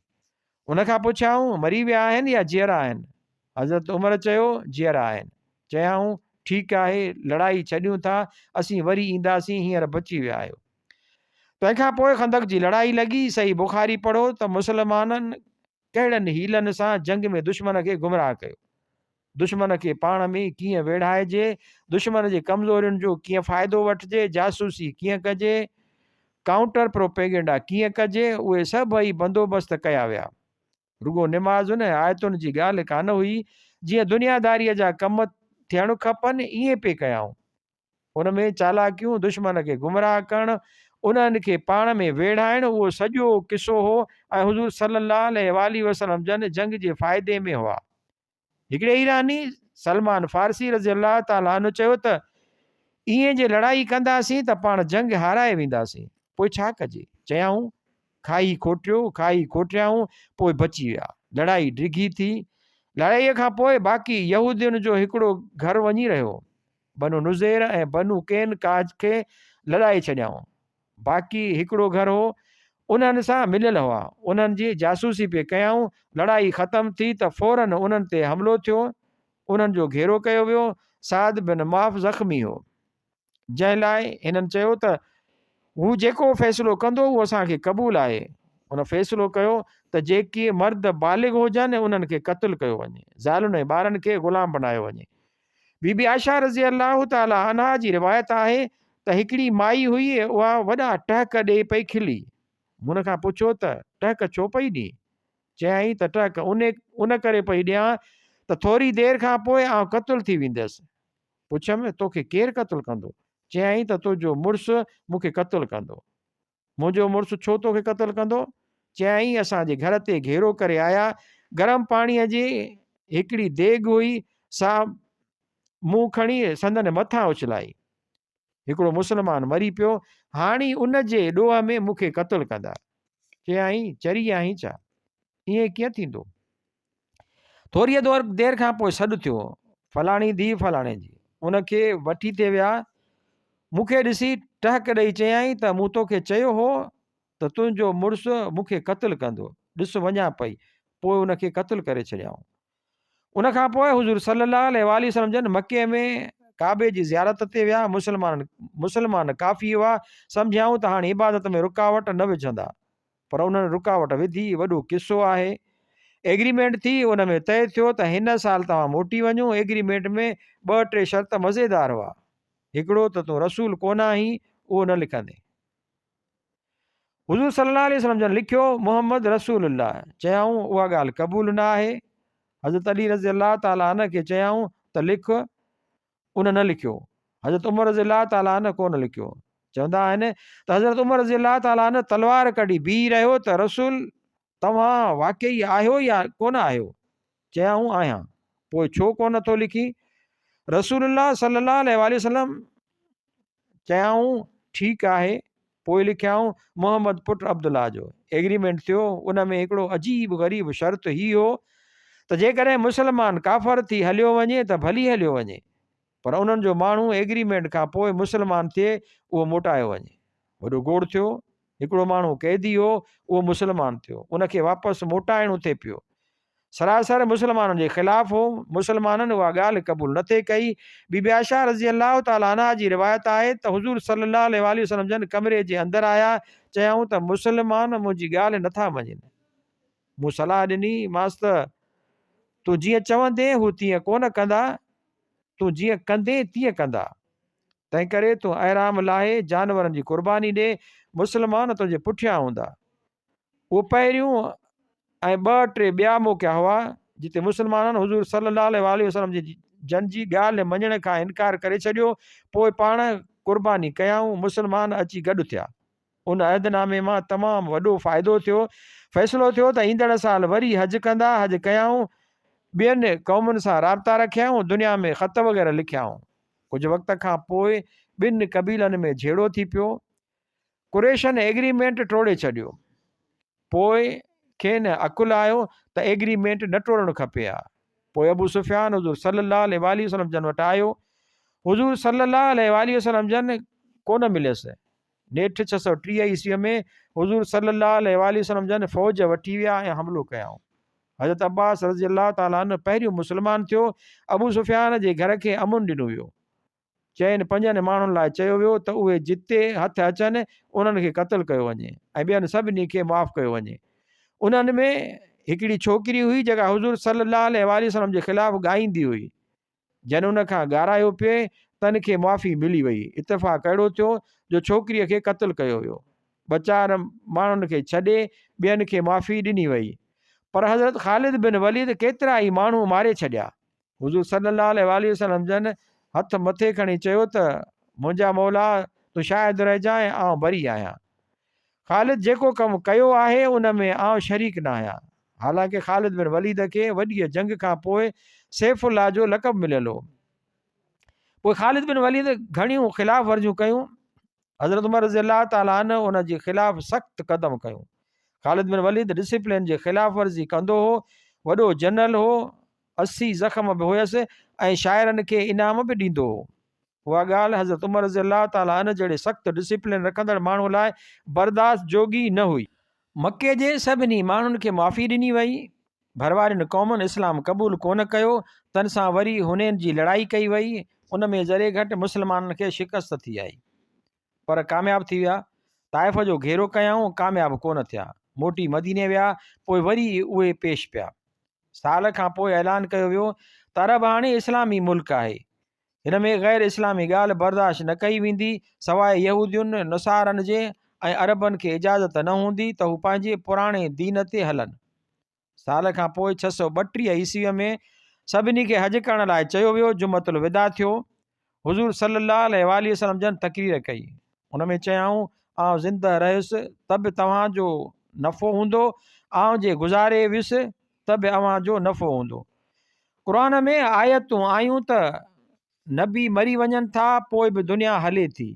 ان کان پڇيائون، مري ويا آهن يا جيئرا آهن؟ حضرت عمر چيو، جيئرا آهن. چيائون، ٺيڪ آهي، لڙائي ڇڏيون ٿا، اسين وري اينداسين، هينئر بچي ويا آهيو. تنهن کان پوء خندق جي لڙائي لڳي، صحيح بخاري پڙهو ته مسلمانن ڪهڙن حيلن سان جنگ ۾ دشمن کي گمراهه ڪيو. دشمن کي پاڻ ۾ ڪيئن ويڙهائجي، دشمن جي ڪمزورين جو ڪيئن فائدو وٺجي، جاسوسي ڪيئن ڪجي، ڪائونٽر پروپيگنڊا ڪيئن ڪجي، اهي سڀئي بندوبست ڪيا ويا. رڳو نمازن ۽ آيتن جي ڳالهه ڪانه هئي، جيئن دنياداريء جا ڪم ٿيڻ کپن، ائين پئي ڪيائون. ان ۾ چالاڪيون، دشمن کي گمراهه ڪرڻ، انهن کي پاڻ ۾ ويڙهائڻ اهو سڄو قصو هو ۽ حضور صلي الله عليه واٰله وسلم جن جنگ جي فائدي ۾ هئا. هڪڙي ايراني سلمان فارسي رضي الله تعالٰي عنه چيو ته ائين جي لڙائي ڪنداسين ته پاڻ جنگ هارائي وينداسين، پوء ڇا ڪجي؟ چيائون، کاهي کوٽيو، کاهي کوٽيائون، پوء بچي ويا. لڙائي ڊگهي ٿي. لڙائيء کان پوء باقي يهودين جو هڪڙو گهر وڃي رهيو. بنو نضير ۽ بنو قينقاع کي لڏائي ڇڏيائون. باقي هڪڙو گهر هو، انهن سان مليل هئا. انهن جي جاسوسي پئي ڪيائون. لڙائي ختم ٿي ته فوراً انهن تي حملو ٿيو. انهن جو گهيرو ڪيو ويو. سعد بن معاذ زخمي هو. جنهن لاء هنن چيو ته هو جيڪو فيصلو ڪندو اهو اسان کي قبول آهي. هن فيصلو ڪيو ته جيڪي مرد بالغ هجن انهن کي قتل ڪيو وڃي، زالن ۽ ٻارن کي غلام بنايو وڃي. بي بي عائشه رضي الله تعالٰي عنها جي روايت آهي ته هڪڙي مائي هئي اها وڏا ٽهڪ ڏئي پئي کلي. مون کان پڇيو ته ٽهڪ ڇو پئي ڏين؟ چيائين ته ٽهڪ ان ڪري پئي ڏيان ته ٿوري دير کان پوء آئون قتل ٿي ويندس. پڇيم توکي ڪير قتل ڪندو؟ چيائين ته تنهنجو مڙس مون کي قتل ڪندو. منهنجو مڙس ڇو توکي قتل ڪندو؟ چيائين اسان جي گهر تي گهيرو ڪري آيا، گرم پاڻيء جي هڪڙي ديڳ هئي، سا مون کڻي سندن مٿان اڇلائي. هڪڙو مسلمان مري پيو، هاڻي ان جي ڏوهه ۾ مون کي قتل ڪندا. چيائين چري آهين ڇا؟ ائين ڪيئن ٿيندو؟ ٿوريء دير کان پوء سڏ ٿيو، فلاڻي ڌيء فلاڻي جي. ان کي وٺي ٿي ويا. مون کي ڏسي ٽهڪ ڏئي چيائين ته مون توکي چيو هو ته تنهنجو مڙس مون کي قتل ڪندو، ڏس وڃان پئي. پوء ان کي قتل ڪري ڇڏيائون. ان کان پوء حضور صلي الله عليه واٰله وسلم جن مڪي ۾ ڪعبي جي زيارت تي ويا. مسلمان ڪافي هئا، سمجهيائون ته هاڻي عبادت ۾ رڪاوٽ نه وجهندا. پر انهن رڪاوٽ وڌي، وڏو قصو آهي. ايگريمينٽ ٿي، ان ۾ طئي ٿيو ته هن سال توهان موٽي وڃو، ايگريمينٽ ۾ ٻه ٽي شرط مزيدار هئا. هڪڙو ته تون رسول ڪونه آهين، اهو نه لکندين. حضور صلي الله عليه وسلم جن لکيو، محمد رسول الله. چيائون، اها ڳالهه قبول نه آهي. حضرت علي رضي الله تعالٰي عنه کي چيائون ته لک، ان نه لکيو. حضرت عمر رضي الله تعالٰي عنه ڪونه لکيو. چوندا آهن ته حضرت عمر رضي الله تعالٰي عنه تلوار ڪڍي بيهي رهيو ته رسول توهان واقعي آهيو يا ڪونه آهيو؟ چيائون آهيان. پوء ڇو ڪونه ٿو لکين؟ رسول الله صلي الله عليه واٰله وسلم چيائون ٺيڪ آهي. پوء لکيائون محمد پٽ عبدالله جو. ايگريمينٽ ٿيو، ان ۾ هڪڙو عجيب غريب شرط هي هو ته جيڪڏهن مسلمان ڪافر ٿي هليو وڃي ته ڀلي هليو وڃي پر انهن جو ماڻهو ايگريمينٽ کان پوء مسلمان ٿئي اهو موٽايو وڃي. وڏو گوڙ ٿيو. هڪڙو ماڻهو قيدي هو اهو مسلمان ٿيو ان کي واپس موٽائڻو ٿي پيو. سراسر مسلمانن جي خلاف هو، مسلمانن اها ڳالهه قبول نه ٿي ڪئي. بي بي عائشه رضي الله تعالٰي عنها جي روايت آهي ته حضور صلي الله عليه واٰله وسلم جن ڪمري جي اندر آيا، چيائون ته مسلمان منهنجي ڳالهه نه ٿا مڃين. مون صلاح ڏني مانس ته تون جيئن چوندين هو تيئن ڪونه ڪندا، تون جيئن ڪندين تيئن ڪندا. تنهنڪري تون احرام لاهي جانورن جي قرباني ڏي، مسلمان تنهنجي پٺيان هوندا. اهو پهريون ۽ ٻه ٽي ٻيا موقعا هئا جتي مسلمانن حضور صلي الله عليه واٰله وسلم جي جن جي ڳالهه مڃڻ کان انڪار ڪري ڇڏيو پوء پاڻ قرباني ڪيائون مسلمان اچي گڏ ٿيا ان عهد نامي مان تمام وڏو فائدو ٿيو فيصلو ٿيو ته ايندڙ سال وري حج ڪندا حج ڪيائون ٻين قومن سان رابطا رکيائون دنيا ۾ خط وغيره لکيائون ڪجهه وقت کان پوء ٻن قبيلن ۾ جهيڙو ٿي پيو قريشن ايگريمينٽ ٽوڙي ڇڏيو. پوء کين عقل آيو ته ايگريمينٽ نه ٽوڙڻ کپي ها. پوء ابو سفيان حضور صلي الله عليه واٰله وسلم جن وٽ آيو. حضور صلي الله عليه واٰله وسلم جن ڪونه مليس. نيٺ 630 عيسويء ۾ حضور صلي الله عليه واٰله وسلم جن فوج وٺي ويا ۽ حملو ڪيائون. حضرت عباس رضي الله تعالٰي عنه پهريون مسلمان ٿيو. ابو سفيان جي گهر کي امن ڏنو ويو. چئن پنجن ماڻهن لاء چيو ويو ته اهي جتي هٿ اچن انهن کي قتل ڪيو وڃي ۽ ٻين سڀني کي معاف ڪيو وڃي. انهن ۾ هڪڙي ڇوڪري هئي جيڪا حضور صلي الله عليه واٰله وسلم جي خلاف ڳائيندي هئي. جن ان کان ڳارايو پئي تن کي معافي ملي وئي. اتفاق اهڙو ٿيو جو ڇوڪريء کي قتل ڪيو ويو. ٻه چار ماڻهن کي ڇڏي ٻين کي معافي ڏني وئي. پر حضرت خالد بن وليد ڪيترا ئي ماڻهو ماري ڇڏيا. حضور صلي الله عليه واٰله وسلم جن هٿ مٿي کڻي چيو ته منهنجا مولا! تون شاهد رهجانء، آئون بري آهيان. خالد جيڪو ڪم ڪيو آهي، ان ۾ آئون شريڪ ناهيان. حالانڪه خالد بن وليد کي وڏيء جنگ کان پوء سيف الله جو لقب مليل هو. پوء خالد بن وليد گهڻيون خلاف ورزيون ڪيون. حضرت عمر رضي الله تعالٰي عنه ان جي خلاف سخت قدم کنيو. خالد بن وليد ڊسيپلين جي خلاف ورزي ڪندو هو، وڏو جنرل هو، 80 زخم به هيس ۽ شاعرن کي انعام به ڏيندو هو. اها ڳالهه حضرت عمر رضي الله تعالٰي عنه جهڙي سخت ڊسيپلين رکندڙ ماڻهو لاء برداشت جوڳي نه هئي. مڪي جي سڀني ماڻهن کي معافي ڏني وئي. ڀروارين قومن اسلام قبول ڪونه ڪيو، تن سان وري حنين جي لڙائي ڪئي وئي، ان ۾ ذري گهٽ مسلمانن کي شڪست ٿي آئي، پر ڪامياب ٿي ويا. طائف جو گهيرو ڪيائون، ڪامياب ڪونه ٿيا. موٽي مديني ويا، پوء وري اهي پيش پيا. سال کان پوء اعلان ڪيو ويو ته عرب هاڻي اسلامي ملڪ آهي. هن ۾ غير اسلامي ڳالهه برداشت نه ڪئي ويندي، سواء يهودين، نصارن جي ۽ عربن کي اجازت نه هوندي ته هو پنهنجي پراڻي دين تي هلن. سال کان پوء 632 عيسويء ۾ سڀني کي حج ڪرڻ لاء چيو ويو، جمعة الوداع ٿيو. حضور صلّي اللّٰه عليه واٰله وسلّم جن تقرير ڪئي. ان ۾ چيائون، آئون زنده رهيس ته به توهان جو نفعو هوندو، آئون جي گذاري ويس ته به اوهان جو نفعو هوندو. قرآن ۾ آيتون آيون ته نبي مري وڃن ٿا پوء به دنيا هلي ٿي.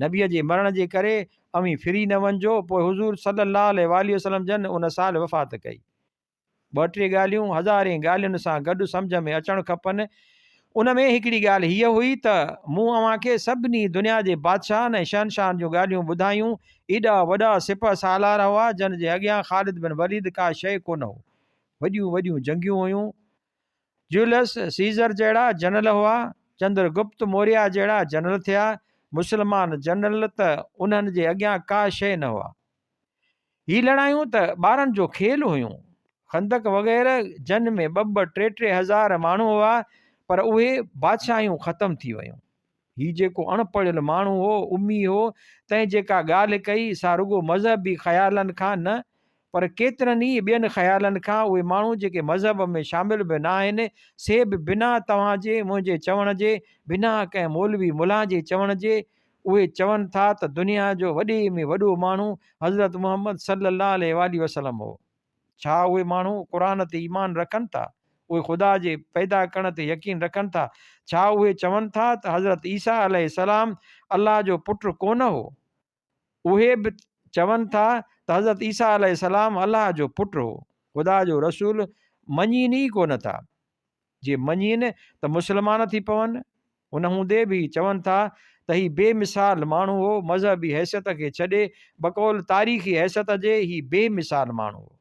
نبيء جي مرڻ جي ڪري اوهين ڦري نه وڃجو. پوء حضور صلّي اللّٰه عليه واٰله وسلّم جن ان سال وفات ڪئي. ٻه ٽي ڳالهيون هزارين ڳالهين سان گڏ سمجهه ۾ اچڻ کپن. ان ۾ هڪڙي ڳالهه هيء هئي ته مون اوهان کي سڀني دنيا جي بادشاهن ۽ شهنشاهن جون ڳالهيون ٻڌايون. ايڏا وڏا سپهه سالار هئا، جن جي اڳيان خالد بن وليد ڪا شيء ڪونه هو. وڏيون وڏيون جنگيون هيون. جيولس سيزر جهڙا جنرل هئا، چندر گپت موريا جهڙا جنرل ٿيا. مسلمان جنرل ته انهن جي اڳيان ڪا شيء نه هئا. هي لڙايون ته ٻارن جو کيل هيون. خندق وغيره جن ۾ ٻه ٻه ٽي ٽي هزار ماڻهو هئا پر اهي بادشاهيون ختم ٿي ويون. هي جيڪو اڻ پڙهيل ماڻهو هو، امي هو، تنهن جيڪا ڳالهه ڪئي سا رڳو مذهبي خيالن کان نه پر ڪيترن ئي ٻين خيالن کان اهي ماڻهو جيڪي مذهب ۾ شامل به ناهن سي به بنا توهان جي منهنجي چوڻ جي، بنا ڪنهن مولوي ملان جي چوڻ جي اهي چون ٿا ته دنيا جو وڏي ۾ وڏو ماڻهو حضرت محمد صلي الله عليه واٰله وسلم هو. ڇا اهي ماڻهو قرآن تي ايمان رکن ٿا؟ اهي خدا جي پيدا ڪرڻ تي يقين رکن ٿا؟ ڇا اهي چون ٿا ته حضرت عيسيٰ عليه السلام الله جو پٽ ڪونه هو؟ اهي به چون ٿا ته حضرت عيسيٰ عليه السلام الله جو پٽ هو. خدا جو رسول مڃين ئي ڪونه ٿا. جي مڃين ته مسلمان ٿي پون. ان هوندي به هي چون ٿا ته هي بي مثال ماڻهو هو، مذهبي حيثيت کي ڇڏي بقول تاريخي حيثيت جي هي بي مثال ماڻهو هو.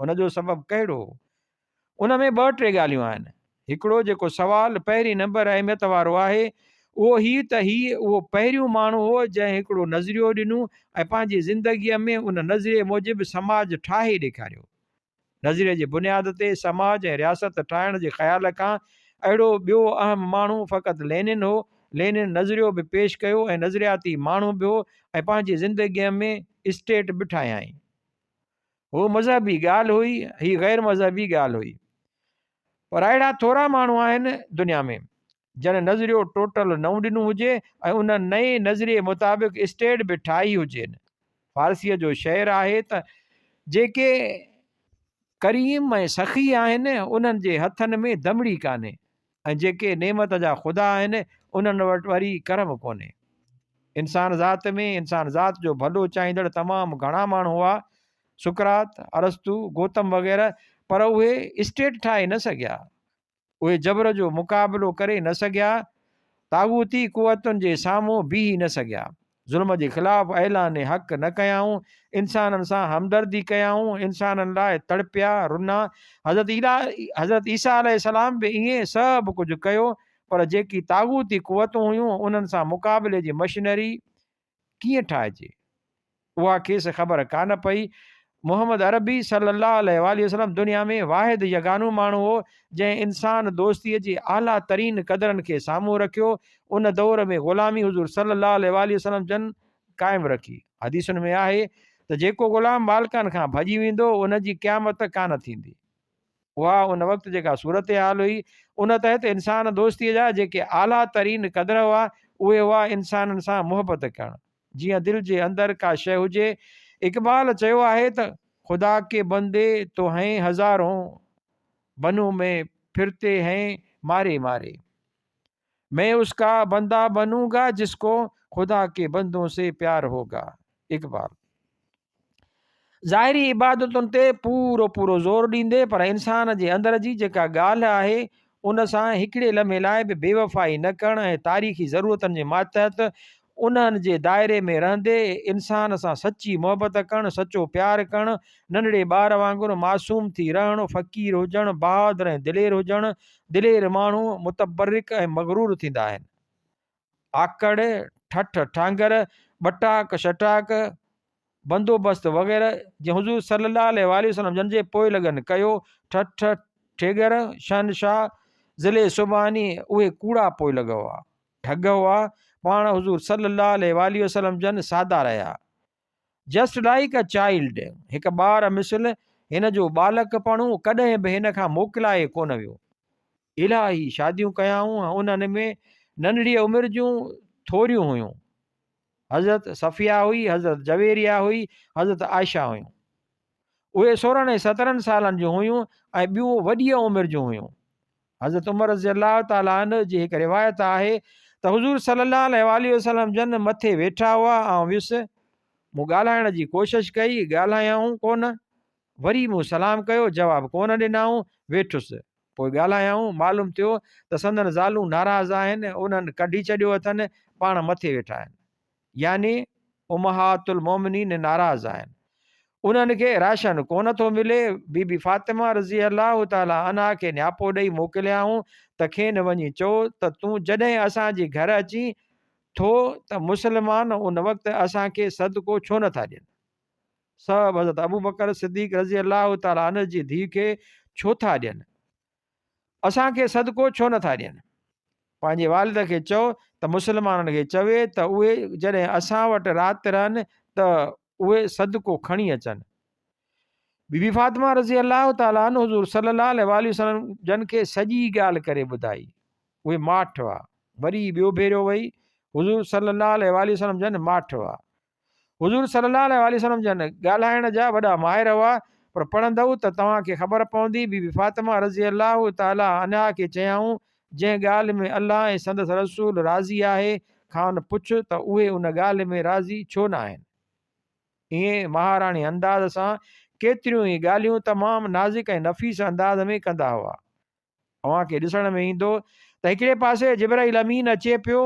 ان جو سبب ڪهڙو هو؟ ان ۾ ٻه ٽي ڳالهيون آهن. هڪڙو جيڪو سوال پهرين نمبر اهميت وارو آهي اهو هي ته هي اهو پهريون ماڻهو هو جنهن هڪڙو نظريو ڏنو ۽ پنهنجي زندگيء ۾ ان نظريي موجب سماج ٺاهي ڏيکاريو. نظريي جي بنياد تي سماج ۽ رياست ٺاهڻ جي خيال کان اهڙو ٻيو اهم ماڻهو فقط لينن هو. لينن نظريو به پيش ڪيو ۽ نظرياتي ماڻهو به هو ۽ پنهنجي زندگيء ۾ اسٽيٽ به ٺاهيائين. هو مذهبي ڳالهه هئي، هي غير مذهبي ڳالهه هئي. پر اهڙا ٿورا ماڻهو آهن دنيا ۾، جن نظريو ٽوٽل نئون ڏنو هجي ۽ ان نئين نظريي مطابق اسٽيٽ به ٺاهي هجين. فارسيء جو شعر آهي ته جيڪي ڪريم ۽ سخي آهن، انهن جي هٿن ۾ دمڙي ڪانهي ۽ جيڪي نعمت جا خدا آهن، انهن وٽ وري ڪرم ڪونهي. انسان ذات ۾ انسان ذات جو ڀلو چاهيندڙ تمام گهڻا ماڻهو هئا، سقراط، ارسطو، گوتم وغيره، پر اهي اسٽيٽ ٺاهي نه سگهيا. اهي جبر جو مقابلو ڪري نه سگهيا، طاغوتي قوتن جي سامهون بيهي نه سگهيا، ظلم جي خلاف اعلان حق نه ڪيائون، انسانن سان همدردي ڪيائون، انسانن لاء تڙپيا، رنا. حضرت حضرت عيسيٰ عليه السلام به ائين سڀ ڪجهه ڪيو، پر جيڪي طاغوتي قوتون هيون، انهن سان مقابلي جي مشنري ڪيئن ٺاهجي؟ اها کيس خبر ڪانه پئي. محمد عربي صلّي اللّٰه عليه واٰله وسلّم دنيا ۾ واحد يگانو ماڻهو هو، جنهن انسان دوستيء جي اعليٰ ترين قدرن کي سامهون رکيو. ان دور ۾ غلامي حضور صلّي اللّٰه عليه واٰله وسلّم جن قائم رکي. حديثن ۾ آهي ته جيڪو غلام مالڪن کان ڀڄي ويندو، ان جي قيامت ڪانه ٿيندي. اها ان وقت جيڪا صورتحال هئي، ان تحت انسان دوستيء جا جيڪي اعليٰ ترين قدر هئا، اهي هئا انسانن سان محبت ڪرڻ. جيئن دل جي اندر ڪا شيء هجي. اقبال چيو آهي ته، خدا ڪي بندي تو هين هزارون، بنون مين ڦرتي هين ماري ماري. مين اس ڪا بندا بنون گا جس ڪو خدا ڪي بندون سي پيار هوگا. اقبال. ظاهري عبادتن تي پورو پورو زور ڏيندي پر انسان جي اندر جي جيڪا ڳالهه آهي ان سان هڪڙي لمحي لاء به بيوفائي نه ڪرڻ ۽ تاريخي ضرورتن جي ماتحت انهن جي دائري ۾ رهندي انسان سان سچي محبت ڪرڻ، سچو پيار ڪرڻ، ننڍڙي ٻار وانگر معصوم ٿي رهڻ، فقير هجڻ، بهادر ۽ دلير هجڻ، دلير ماڻهو متبرڪ ۽ مغرور ٿيندا آهن. آڪڙ، ٺٺ ٺانگر، ٻٽاڪ شٽاڪ، بندوبست وغيره جيئن حضور صلي الله عليه واٰله وسلم جن جي پوئلڳن ڪيو، ٺٺ ٺيڳر، شهنشاهه، ضلعي سبحاني اهي ڪوڙا پوئلڳ هئا، ٺڳ هئا، پاڻ حضور صلي الله عليه واٰله وسلم جن سادا رهيا. جسٽ لائيڪ ا چائلڊ، هڪ ٻار مثل، هن جو ٻالڪپڻو ڪڏهن به هن کان موڪلائي ڪونه ويو. الاهي شاديون ڪيائون ۽ انهن ۾ ننڍڙيء عمر جون ٿوريون هيون. حضرت صفيه هئي، حضرت جويريه هئي، حضرت عائشه هيون. اهي 16 ۽ 17 سالن جون هيون ۽ ٻيون وڏيء عمر جون هيون. حضرت عمر رضي الله تعالٰي عنه جي هڪ روايت آهي ته حضور صلي الله عليه واٰله وسلم جن مٿي ويٺا هئا، آئون ويس، مون ڳالهائڻ جي ڪوشش ڪئي، ڳالهايائون ڪونه، وري مون سلام ڪيو، جواب ڪونه ڏنائون، ويٺس، پوء ڳالهايائون، معلوم ٿيو ته سندن زالون ناراض آهن، انهن ڪڍي ڇڏيو اٿن، پاڻ مٿي ويٺا آهن. يعني امهات المومنين ناراض آهن انهن کي راشن ڪونه ٿو ملي بي بي فاطمه رضي الله تعالٰي عنها کي نياپو ڏئي موڪليائون ته کين وڃي چئو ته تون جڏهن اسان جي گهر اچين ٿو ته مسلمان ان وقت اسان کي صدقو ڇو نه ٿا ڏين سڀ حضرت ابوبڪر صديق رضي الله تعالٰي عنه جي ڌيء کي ڇو ٿا ڏين اسان کي صدقو ڇو نه ٿا ڏين؟ پنهنجي والد کي چئو ته مسلمانن کي چوي ته اهي جڏهن اسان وٽ رات رهن ته اهي صدقو کڻي اچن. بي بي فاطمه رضي الله تعالٰي عنه حضور صلي الله عليه واٰله وسلم جن کي سڄي ڳالهه ڪري ٻڌائي. اهي ماٺ هئا. وري ٻيو ڀيرو وئي، حضور صلي الله عليه واٰله وسلم جن ماٺ هئا. حضور صلي الله عليه واٰله وسلم جن ڳالهائڻ جا وڏا ماهر هئا پر پڙهندؤ ته توهان کي خبر پوندي بي بي فاطمه رضي الله تعالٰي عنها کي چيائون جنهن ڳالهه ۾ الله ۽ سندس رسول راضي آهي کانئن پڇ ته اهي ان ڳالهه ۾ راضي ڇو نه آهن؟ ائين مهاراڻي انداز سان ڪيتريون ئي ڳالهيون تمام نازڪ ۽ نفيس انداز ۾ ڪندا هئا. اوهان کي ڏسڻ ۾ ايندو ته هڪڙي پاسي جبرائيل امين اچي پيو،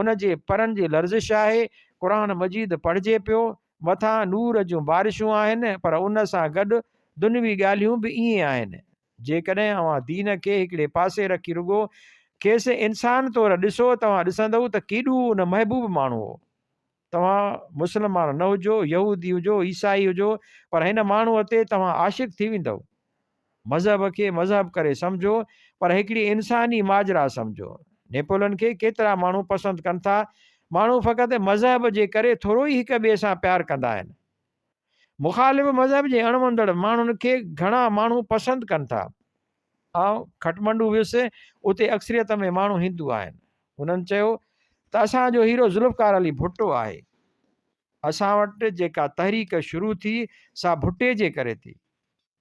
ان جي پرن جي لرزش آهي، قرآن مجيد پڙهجي پيو، مٿان نور جون بارشون آهن، پر ان سان گڏ دنوي ڳالهيون به ائين آهن. جيڪڏهن اوهان دين کي هڪڙي پاسي رکي رڳو کيس انسان طور ڏسو، توهان ڏسندؤ ته ڪيڏو نه محبوب ماڻهو هو. توهان مسلمان نه هجو، يهودي هجو، عيسائي هجو، پر هن ماڻهوء تي توهان عاشق ٿي ويندؤ. مذهب کي مذهب ڪري سمجهو، پر هڪڙي انساني ماجرا سمجهو. نيپولن کي ڪيترا ماڻهو پسند ڪن ٿا. ماڻهو فقط مذهب جي ڪري ٿورو ئي هڪ ٻئي سان پيار ڪندا آهن. مخالف مذهب جي اڻوندڙ ماڻهن کي گهڻا ماڻهو پسند ڪن ٿا. آئون کٽمنڊو ويس، اتي اڪثريت ۾ ماڻهو هندو آهن. هنن چيو ته اسان جو هيرو ذوالفقار علي ڀٽو آهي. اسان وٽ جيڪا تحريڪ شروع ٿي سا ڀٽي جي ڪري ٿي.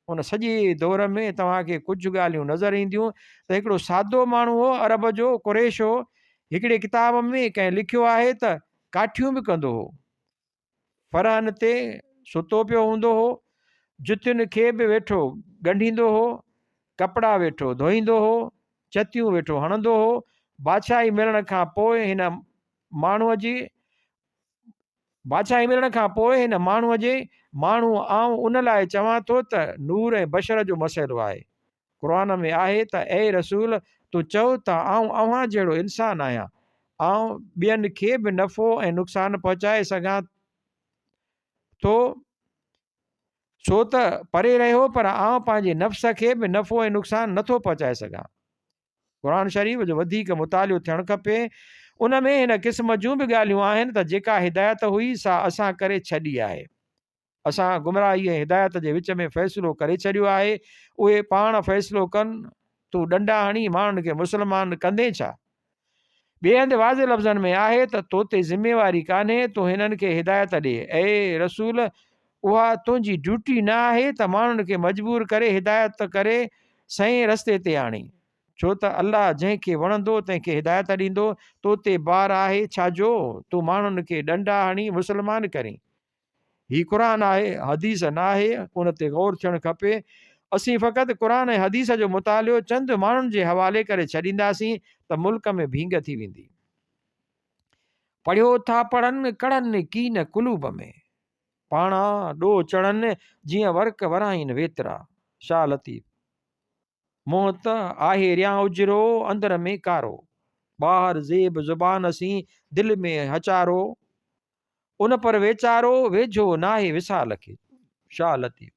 ان سڄي دور ۾ توهان کي ڪجهه ڳالهيون نظر اينديون ته هڪڙو سادو ماڻهو هو، عرب جو، قريش هو. هڪڙي ڪتاب ۾ ڪنهن لکيو آهي ته ڪاٺيون به ڪندو هو. فرحن تي ستو پيو هوندو هو، جتين کي به ويٺو ڳنڍيندو هو، ڪپڙا ويٺو ڌوئيندو هو، چتيون ويٺو هڻندو هو. بادشاهي ملڻ کان پوء هن ماڻهوء جي بادشاهي ملڻ کان پوء هن ماڻهوء جي ماڻهو آئون ان لاء چوان ٿو ته نور ۽ بشر جو مسئلو آهي. قرآن ۾ آهي ته اي رسول! تون چئو ته آئون اوهان جهڙو انسان آهيان، آئون ٻين کي به نفعو ۽ نقصان پهچائي سگهان ٿو، سو ته پري رهيو پر آئون پنهنجي نفس کي به نفعو ۽ نقصان نٿو پهچائي سگهان. قرآن شريف جو وڌيڪ مطالعو ٿيڻ کپي. ان ۾ هن قسم جون به ڳالهيون آهن ته جيڪا هدايت هئي سا اسان ڪري ڇڏي آهي. اسان گمراهي ۽ هدايت جي وچ ۾ فيصلو ڪري ڇڏيو آهي، اهي پاڻ فيصلو ڪن، تون ڏنڊا هڻي ماڻهن کي مسلمان ڪندين ڇا؟ ٻئي هنڌ واضح لفظن ۾ آهي ته تو تي ذميواري ڪانهي تون هنن کي هدايت ڏي. اي رسول! اها تنهنجي ڊيوٽي نه آهي ته ماڻهن کي مجبور ڪري هدايت ڪري سئين رستي تي آڻين. ڇو ته الله جنهن کي وڻندو تنهن کي هدايت ڏيندو. تو تي بار آهي ڇا جو تون ماڻهن کي ڏنڊا هڻي مسلمان ڪرين. هي قرآن آهي، حديث نه آهي، ان تي غور ٿيڻ کپي. اسين فقط قرآن ۽ حديث جو مطالعو چند ماڻهن جي حوالي ڪري ڇڏينداسين ته ملڪ ۾ ڀينگ ٿي ويندي. پڙهيو ٿا پڙهن، ڪڙهن ڪين قلوب ۾. پاڻا ڏوهه چڙهن، جيئن ورق ورائين ويترا. شاهه لطيف. منهن ته آهي ريان اجرو، اندر ۾ ڪارو. ٻاهر زيب زبان سين، دل ۾ هچارو. ان پر ويچارو، ويجهو ناهي وصال کي. شاهه لطيف.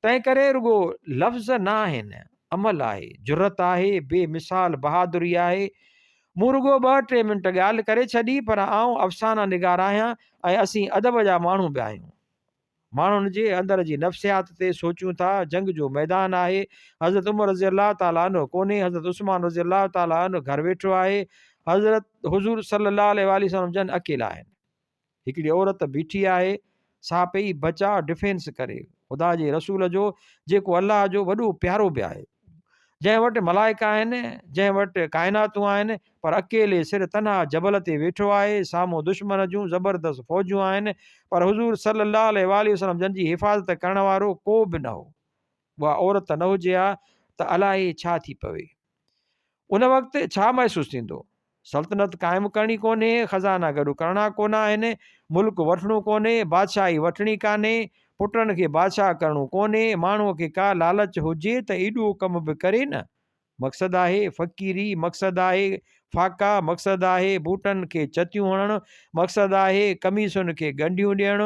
تنهن ڪري رڳو لفظ نه آهن، عمل آهي، جرئت آهي، بي مثال بهادري آهي. مون رڳو ٻه ٽي منٽ ڳالهه ڪري ڇڏي، پر آئون افسانه نگار آهيان ۽ اسين ادب جا ماڻهو به آهيون. ماڻهن جي اندر جي نفسيات تي سوچيون ٿا، جنگ جو ميدان آهي، حضرت عمر رضي الله تعالٰي عنه ڪونهي، حضرت عثمان رضي الله تعالٰي عنه گهر ويٺو آهي، حضرت حضور صلي الله عليه واٰله وسلم جن اڪيلا آهن. هڪڙي عورت بيٺي آهي، سا پئي بچاء، Defense، ڪري، خدا جي رسول جو، جيڪو الله جو وڏو پيارو به آهي. جنهن وٽ ملائڪ آهن، جنهن وٽ ڪائناتون آهن، پر اڪيلي سر تنها جبل تي ويٺو آهي، سامهون دشمن جون زبردست فوجون آهن، پر حضور صلّي اللّٰه عليه واٰله وسلّم جن جي حفاظت ڪرڻ وارو ڪو به نه هو. اها عورت نه هجي ها ته الائي ڇا ٿي پوي. ان وقت ڇا محسوس ٿيندو؟ سلطنت قائم ڪرڻي ڪونهي، خزانا گڏ ڪرڻا ڪونه آهن، ملڪ وٺڻو ڪونهي، بادشاهي وٺڻي ڪانهي، پٽن کي بادشاهه ڪرڻو ڪونهي، ماڻهوء کي ڪا لالچ هجي ته ايڏو ڪم به ڪري نه. مقصد آهي فقيري، مقصد آهي فاقا، مقصد آهي بوٽن کي چتيون هڻڻ، مقصد آهي قميصن کي ڳنڍيون ڏيڻ.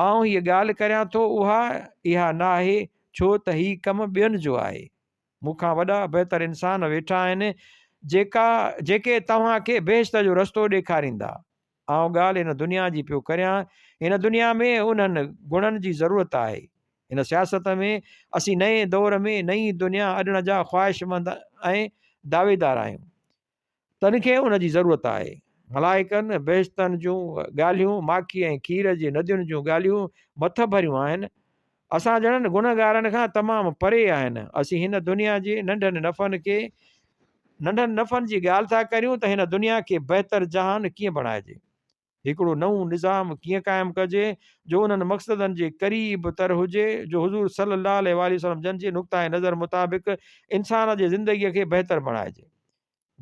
آئون هيء ڳالهه ڪريان ٿو اها اها ناهي، ڇو ته هي ڪم ٻين جو آهي. مون کان وڏا بهتر انسان ويٺا آهن، جيڪا جيڪي توهان کي بهشت جو رستو ڏيکاريندا. آئون ڳالهه هن دنيا جي پيو ڪريان. هن دنيا ۾ انهن گڻن جي ضرورت آهي. هن سياست ۾ اسين نئين دور ۾ نئين دنيا اڏڻ جا خواهشمند ۽ دعويدار آهيون. تن کي ان جي ضرورت آهي. ملائڪن، بهشتن جون ڳالهيون، ماکي ۽ کير جي ندين جون ڳالهيون مٿڀريون آهن. اسان جهڙن گنهگارن کان تمام پري آهن. اسين هن دنيا جي ننڍن نفعن کي ننڍن نفعن جي ڳالهه ٿا ڪريون ته هن دنيا کي بهتر جهان ڪيئن بڻائجي. هڪڙو نئون نظام ڪيئن قائم ڪجي جو انهن مقصدن جي قريب تر هجي جو حضور صلي الله عليه واٰله وسلم جن جي نقطه نظر مطابق انسان جي زندگيء کي بهتر بڻائجي.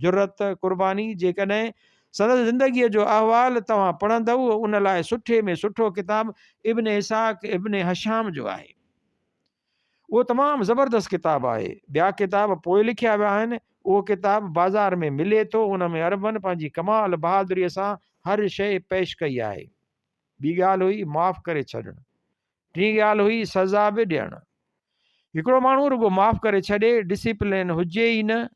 جرئت، قرباني، جيڪڏهن سندس زندگيء جو احوال توهان پڙهندؤ ان لاء سٺي ۾ سٺو ڪتاب ابن اسحاق ابن هشام جو آهي. اهو تمام زبردست ڪتاب آهي. ٻيا ڪتاب پوء لکيا ويا آهن. اهو ڪتاب بازار ۾ ملي ٿو. ان ۾ عربن پنهنجي ڪمال بهادريء سان هر شيء پيش ڪئي آهي. ٻي ڳالهه هئي معاف ڪري ڇڏڻ. ٽين ڳالهه هئي سزا به ڏيڻ. هڪڙو ماڻهو رڳو معاف ڪري ڇڏي، ڊسيپلين هجي ئي نه،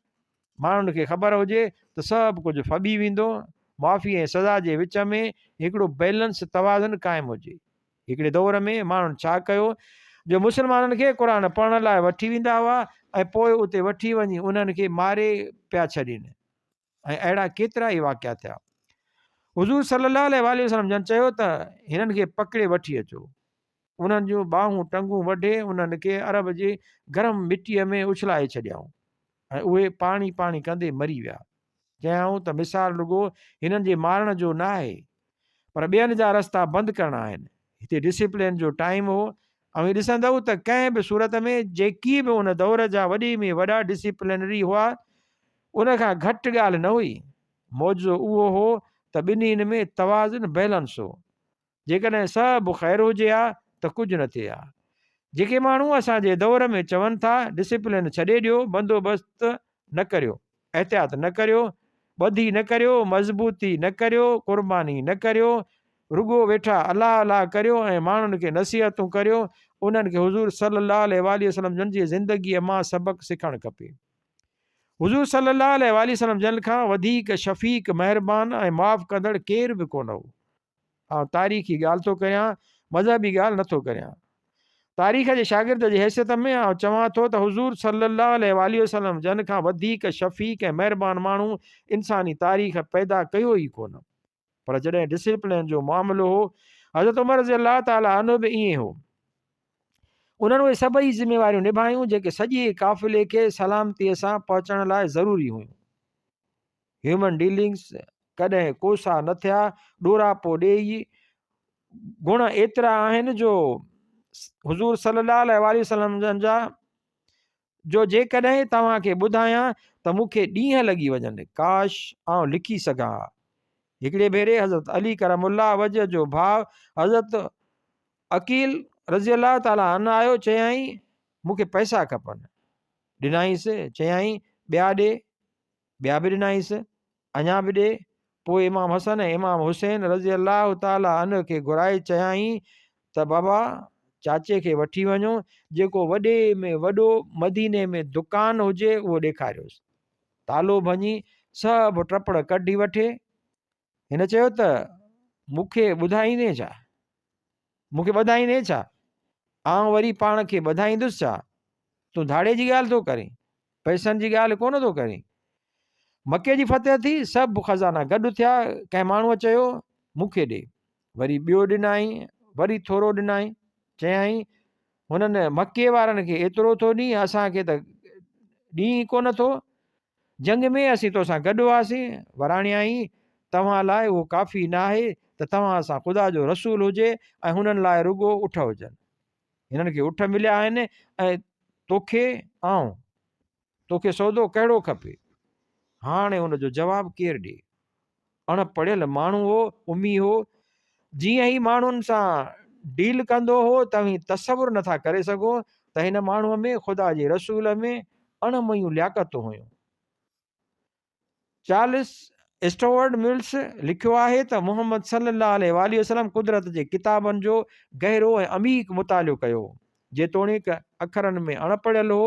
ماڻهن کي خبر هجي ته سڀ ڪجهه ڦٻي ويندو. معافي ۽ سزا جي وچ ۾ هڪڙو بيلنس، توازن، قائم هجي. هڪڙي دور ۾ ماڻهن ڇا ڪيو جو مسلمانن کي قرآن پڙهڻ لاء وٺي ويندا هئا ۽ پوء اتي وٺي وڃي انهن کي ماري پيا ڇڏين ۽ اهڙا ڪيترا ئي واقعا ٿيا. حضور صلي الله عليه واٰله وسلم جن چيو ته هنن کي پڪڙي وٺي اچو. انهن جون ٻانهون ٽنگون وڍي انهن کي عرب جي گرم مٽيء ۾ اڇلائي ڇڏيائون ۽ اهي پاڻي پاڻي ڪندي مري ويا. چيائون ته مثال رڳو هنن جي مارڻ جو نه آهي پر ٻين جا رستا بند ڪرڻا آهن. هتي ڊسيپلين جو ٽائيم هو. اوهين ڏسندؤ ته ڪنهن به صورت ۾ جيڪي به ان دور جا وڏي ۾ وڏا ڊسيپلنري هئا ان کان گهٽ ڳالهه نه هئي. معجزو اهو هو ته ٻنهين ۾ توازن Balance هو. جيڪڏهن سڀ خير هجي ها ته ڪجهه نه ٿئي ها. جيڪي ماڻهو اسان جي دور ۾ چون ٿا ڊسيپلين ڇڏي ڏيو، بندوبست نه ڪريو، احتياط نه ڪريو، ٻڌي نه ڪريو، مضبوطي نه ڪريو، قرباني نه ڪريو، رڳو ويٺا الله الله ڪريو ۽ ماڻهن کي نصيحتون ڪريو، انهن کي حضور صلي الله عليه واٰله وسلم جن جي زندگيء مان سبق سکڻ کپي. حضور صلي الله عليه واٰله وسلم جن کان وڌيڪ شفيق، مهربان ۽ معاف ڪندڙ ڪير به ڪونه هو. آئون تاريخي ڳالهه ٿو ڪريان، مذهبي ڳالهه نه ٿو ڪريان. تاريخ جي شاگرد جي حيثيت ۾ آئون چوان ٿو ته حضور صلّي اللّٰه عليه واٰله وسلّم جن کان وڌيڪ شفيق ۽ مهربان ماڻهو انساني تاريخ پيدا ڪيو ئي ڪونه. پر جڏهن ڊسيپلين جو معاملو هو، حضرت عمر رضي الله تعالٰي عنه به ائين هو. انهن اهي سڀئي ذميواريون نڀايون جيڪي سڄي قافلي کي سلامتيء سان پهچڻ لاء ضروري هيون. هيومن ڊيلنگس ڪڏهن ڪوسا نه ٿيا، ڏوراپو ڏيئي گڻ ايترا آهن جو حضور صلي الله عليه واٰله وسلم جن جا جو جيڪڏهن توهان کي ٻڌايان ته مون کي ڏينهن لڳي وڃن، ڪاش آئون لکي سگهان ها. هڪڙي ڀيري حضرت علي ڪرم الله وجه جو ڀاء حضرت عقيل رضي الله تعالٰي عنه آيو، چيائين، مون کي پئسا کپن. ڏنائينس، چيائين، ٻيا ڏي. ٻيا به ڏنائينس، اڃا به ڏي. پوء امام حسن ۽ امام حسين رضي الله تعالٰي عنه کي گهرائي چيائين ته بابا چاچي کي وٺي وڃو، جيڪو وڏي ۾ وڏو مديني ۾ دڪان هجي اهو ڏيکاريوس. تالو ڀڃي سڀ ٽپڙ ڪڍي وٺي. هن چيو ته مون کي ٻڌائيندين ڇا؟ مون کي ٻڌائيندين ڇا؟ آئون وري پاڻ کي ٻڌائيندس ڇا؟ تون ڌاڙي جي ڳالهه ٿو ڪرين، پئسن جي ڳالهه ڪونه ٿو ڪرين. مڪي جي فتح ٿي، سڀ خزانا گڏ ٿيا، ڪنهن ماڻهوء چيو، مون کي ڏي. وري ٻيو ڏنائين، وري ٿورو ڏنائين. چيائين، هنن مڪي وارن کي ايترو ٿو ڏين، اسان کي ته ڏين ئي ڪونه ٿو. جنگ ۾ اسين توسان گڏ هئاسين. وراڻيائين، توهان لاء اهو ڪافي ناهي ته توهان سان خدا جو رسول هجي ۽ هنن لاء رڳو اٺ هجن. هنن کي اٺ مليا آهن ۽ توکي آئون. توکي سودو ڪهڙو کپي؟ هاڻي ان جو جواب ڪير ڏئي؟ اڻ پڙهيل ماڻهو هو، امي هو. جيئن هي ماڻهن سان ڊيل ڪندو هو، توهين تصور نٿا ڪري سگهو ته هن ماڻهوء ۾ خدا جي رسول ۾ اڻ ميون لياقتون هيون. چارلس اسٽوئرٽ ملس لکيو آهي ته محمد صلي الله عليه واٰله وسلم قدرت جي ڪتابن جو گهرو ۽ عميق مطالعو ڪيو هو. جيتوڻيڪ اکرن ۾ اڻ پڙهيل هو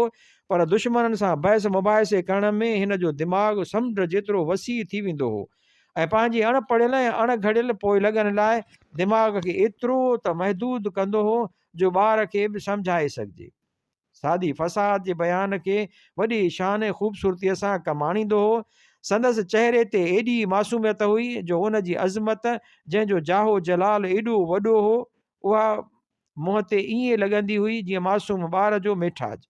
پر دشمنن سان بحث مباحثي ڪرڻ ۾ هن جو دماغ سمنڊ جيترو وسيع ٿي ويندو هو ۽ پنهنجي اڻ پڙهيل ۽ اڻ گهڙيل پوئلڳن لاء دماغ کي ايترو ته محدود ڪندو هو جو ٻار کي به سمجهائي سگهجي. سادي فصاحت جي بيان کي وڏي شان ۽ خوبصورتيء سان ڪم آڻيندو هو. سندس چهري تي ايڏي معصوميت هئي جو ان جي عظمت، جنهن جو جاه و جلال ايڏو وڏو هو، اها منهن تي ائين لڳندي هئي جيئن معصوم ٻار جو ميٺاج.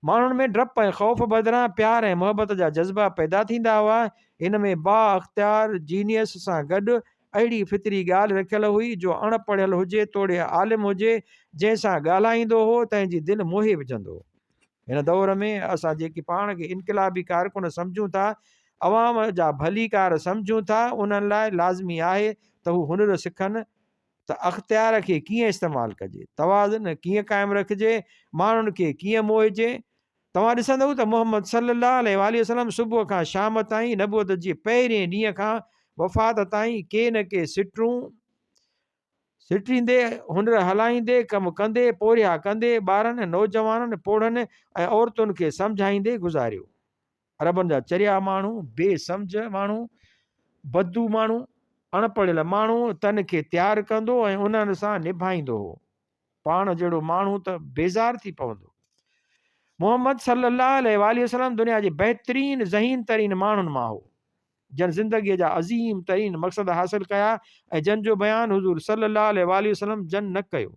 ماڻهن ۾ ڊپ ۽ خوف بدران پيار ۽ محبت جا جذبا پيدا ٿيندا هئا. هن ۾ بااختيار جينيس سان گڏ اهڙي فطري ڳالهه رکيل هئي جو اڻ پڙهيل هجي توڙي عالم هجي، جنهن سان ڳالهائيندو هو تنهن جي دل موهي وجهندو هو. هن دور ۾ اسان جيڪي پاڻ کي انقلابي ڪارڪن سمجهون ٿا، عوام جا ڀليڪار سمجهون ٿا، انهن لاء لازمي آهي ته هو هنر سکن ته اختيار کي ڪيئن استعمال ڪجي، توازن ڪيئن قائم رکجي، ماڻهن کي ڪيئن موهجي. توهان ڏسندؤ ته محمد صلي الله عليه واٰله وسلم صبح کان شام تائين نبوت جي پهرين ڏينهن کان وفات تائين ڪي نه ڪي سٽرون سٽيندي، هنر هلائيندي، ڪم ڪندي، پورهيا ڪندي، ٻارن، نوجوانن، پوڙهن ۽ عورتن کي سمجهائيندي گذاريو. عربن جا چريا ماڻهو، بي سمجهه ماڻهو، بدو ماڻهو، اڻ پڙهيل ماڻهو تن کي تيار ڪندو ۽ انهن سان نڀائيندو هو. پاڻ جهڙو ماڻهو ته بيزار ٿي پوندو. محمد صلي الله عليه واٰله وسلم دنيا جي بهترين ذهين ترين ماڻهن مان هو، جن زندگيء جا عظيم ترين مقصد حاصل ڪيا ۽ جن جو بيان حضور صلي الله عليه واٰله وسلم جن نه ڪيو.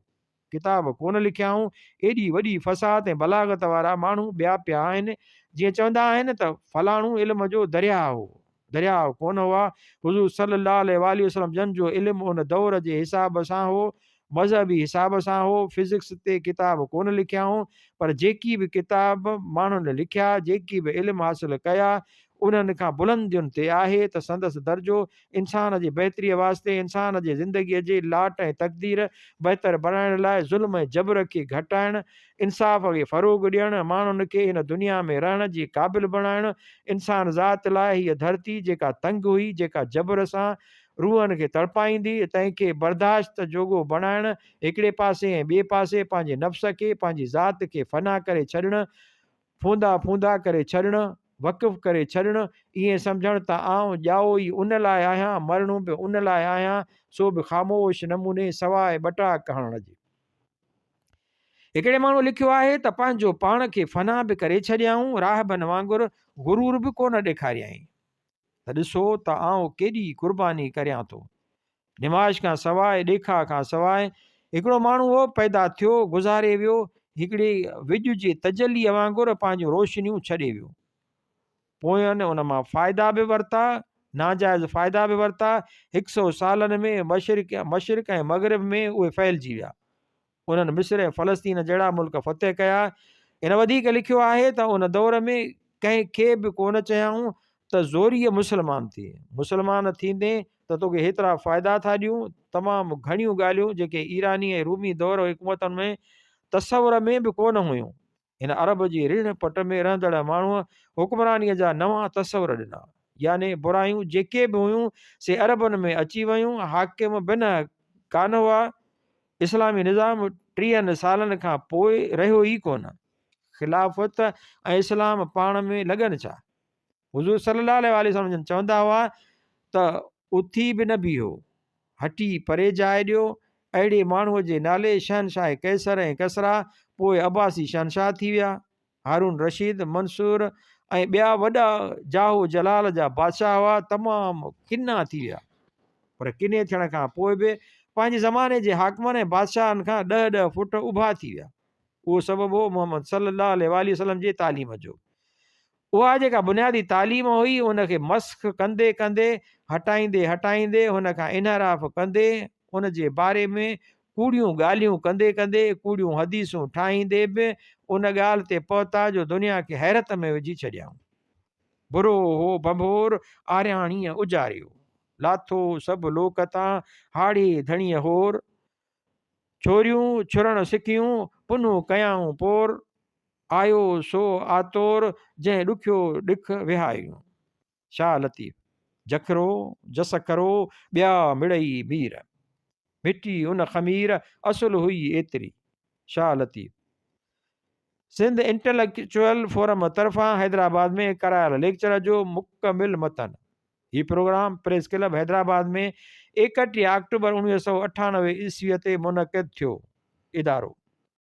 ڪتاب ڪونه لکيائون، ايڏي وڏي فصاحت ۽ بلاغت وارا ماڻهو ٻيا پيا آهن، جيئن چوندا آهن ته فلاڻو علم جو درياهه هو. درياء ڪونه هئا. حضور صلي الله عليه واٰله وسلم جن جو علم ان دور جي حساب سان هو، مذهبي حساب سان هو، فزڪس تي ڪتاب ڪونه لکيائون، پر جيڪي به ڪتاب ماڻهن لکيا، جيڪي به علم حاصل ڪيا، انهن کان بلندين تي آهي ته سندس درجو انسان جي بهتريء واسطي، انسان جي زندگيء جي لاٽ ۽ تقدير بهتر بڻائڻ لاء ظلم ۽ جبر کي گهٽائڻ، انصاف کي فروغ ڏيڻ، ماڻهن کي هن دنيا ۾ رهڻ جي قابل بڻائڻ، انسان ذات لاء هيء ڌرتي جيڪا تنگ هئي، جيڪا جبر سان روحن کي تڙپائيندي، تنهن کي برداشت جوڳو بڻائڻ هڪڙي پاسي ۽ ٻئي پاسي پنهنجي نفس کي، پنهنجي ذات کي فنا ڪري ڇڏڻ، ڦوندا ڦوندا ڪري ڇڏڻ، وقف ڪري ڇڏڻ، ائين سمجهڻ ته آئون ڄائو ئي ان لاء آهيان، مرڻو به ان لاء آهيان، سو به خاموش نموني سواء ٻٽاڪ هڻڻ جي. هڪڙي ماڻهوء لکيو آهي ته پنهنجو پاڻ کي فنا به ڪري ڇڏيائون، راهبن وانگر غرور به ڪونه ڏيکاريائين ته ڏسو ته آئون ڪيڏي قرباني ڪريان ٿو. نمائش کان سواء، ڏيکاء کان سواء هڪڙو ماڻهو هو، پيدا ٿيو، گذاري ويو، هڪڙي وڄ جي تجليء وانگر پنهنجون روشنيون ڇڏي ويو. پوين ان مان فائدا به ورتا، ناجائز فائدا به ورتا، هڪ سئو سالن ۾ مشرق مشرق ۽ مغرب ۾ اهي ڦهلجي ويا. انهن مصر ۽ فلسطين جهڙا ملڪ فتح ڪيا. هن وڌيڪ لکيو آهي ته ان دور ۾ ڪنهن کي به ڪونه چيائون ته زوريء مسلمان ٿي. مسلمان ٿيندين ته توکي هيترا فائدا ٿا ڏيون. تمام گهڻيون ڳالهيون جيڪي ايراني ۽ رومي دور حڪومتن ۾ تصور ۾ به ڪونه هيون. هن عرب جي رڻ پٽ ۾ رهندڙ ماڻهوء حڪمرانيء جا نوان تصور ڏنا. يعني برايون جيڪي به هيون، سي عربن ۾ اچي ويون. حاڪم بنهه ڪانه هئا. اسلامي نظام ٽيهن سالن کان پوء رهيو ئي ڪونه. خلافت ۽ اسلام پاڻ ۾ لڳن ڇا؟ حضور صلي الله عليه واٰله وسلم جن چوندا هئا ته اٿي به نه بيهو، هٽي پري جاء ڏيو. اهڙي ماڻهوء جي نالي شهنشاهه قيصر ۽ ڪسريٰ پوء عباسي شهنشاهه ٿي ويا. هارون رشيد، منصور ۽ ٻيا وڏا جاه و جلال جا بادشاهه هئا، تمام ڪنا ٿي ويا. پر ڪني ٿيڻ کان پوء به پنهنجي زماني جي حاڪمن ۽ بادشاهن کان ڏهه ڏهه فوٽ اڀا ٿي ويا. اهو سبب هو محمد صلي الله عليه واٰله وسلم جي تعليم جو. اها جيڪا بنيادي تعليم هئي ان کي مسخ ڪندي ڪندي، هٽائيندي هٽائيندي، هن کان انحراف ڪندي، ان جي باري ۾ ڪوڙيون ڳالهيون ڪندي ڪندي، ڪوڙيون حديثون ٺاهيندي به ان ڳالهه تي پهتا جو دنيا کي حيرت ۾ وجهي ڇڏيائون. برو هو ڀنڀور، آرياڻيء اجاريو. لاٿو سڀ لوڪ تان، هاڙهي ڌڻيء هور. ڇوريون ڇرڻ سکيون، پنهون ڪيائون پور. آيو سو آتور، جنهن ڏکيو ڏک وهايون. شاهه لطيف، جکرو، جسکرو، ٻيا مڙئي مير. مٽي ان خمير، اصل هئي ايتري. شاهه لطيف. سنڌ انٽليڪچوئل فورم طرفان حيدرآباد ۾ ڪرايل ليڪچر جو مڪمل متن. هي programme press club Hyderabad ۾ 31 October 1998 عيسويء تي منعقد ٿيو. ادارو.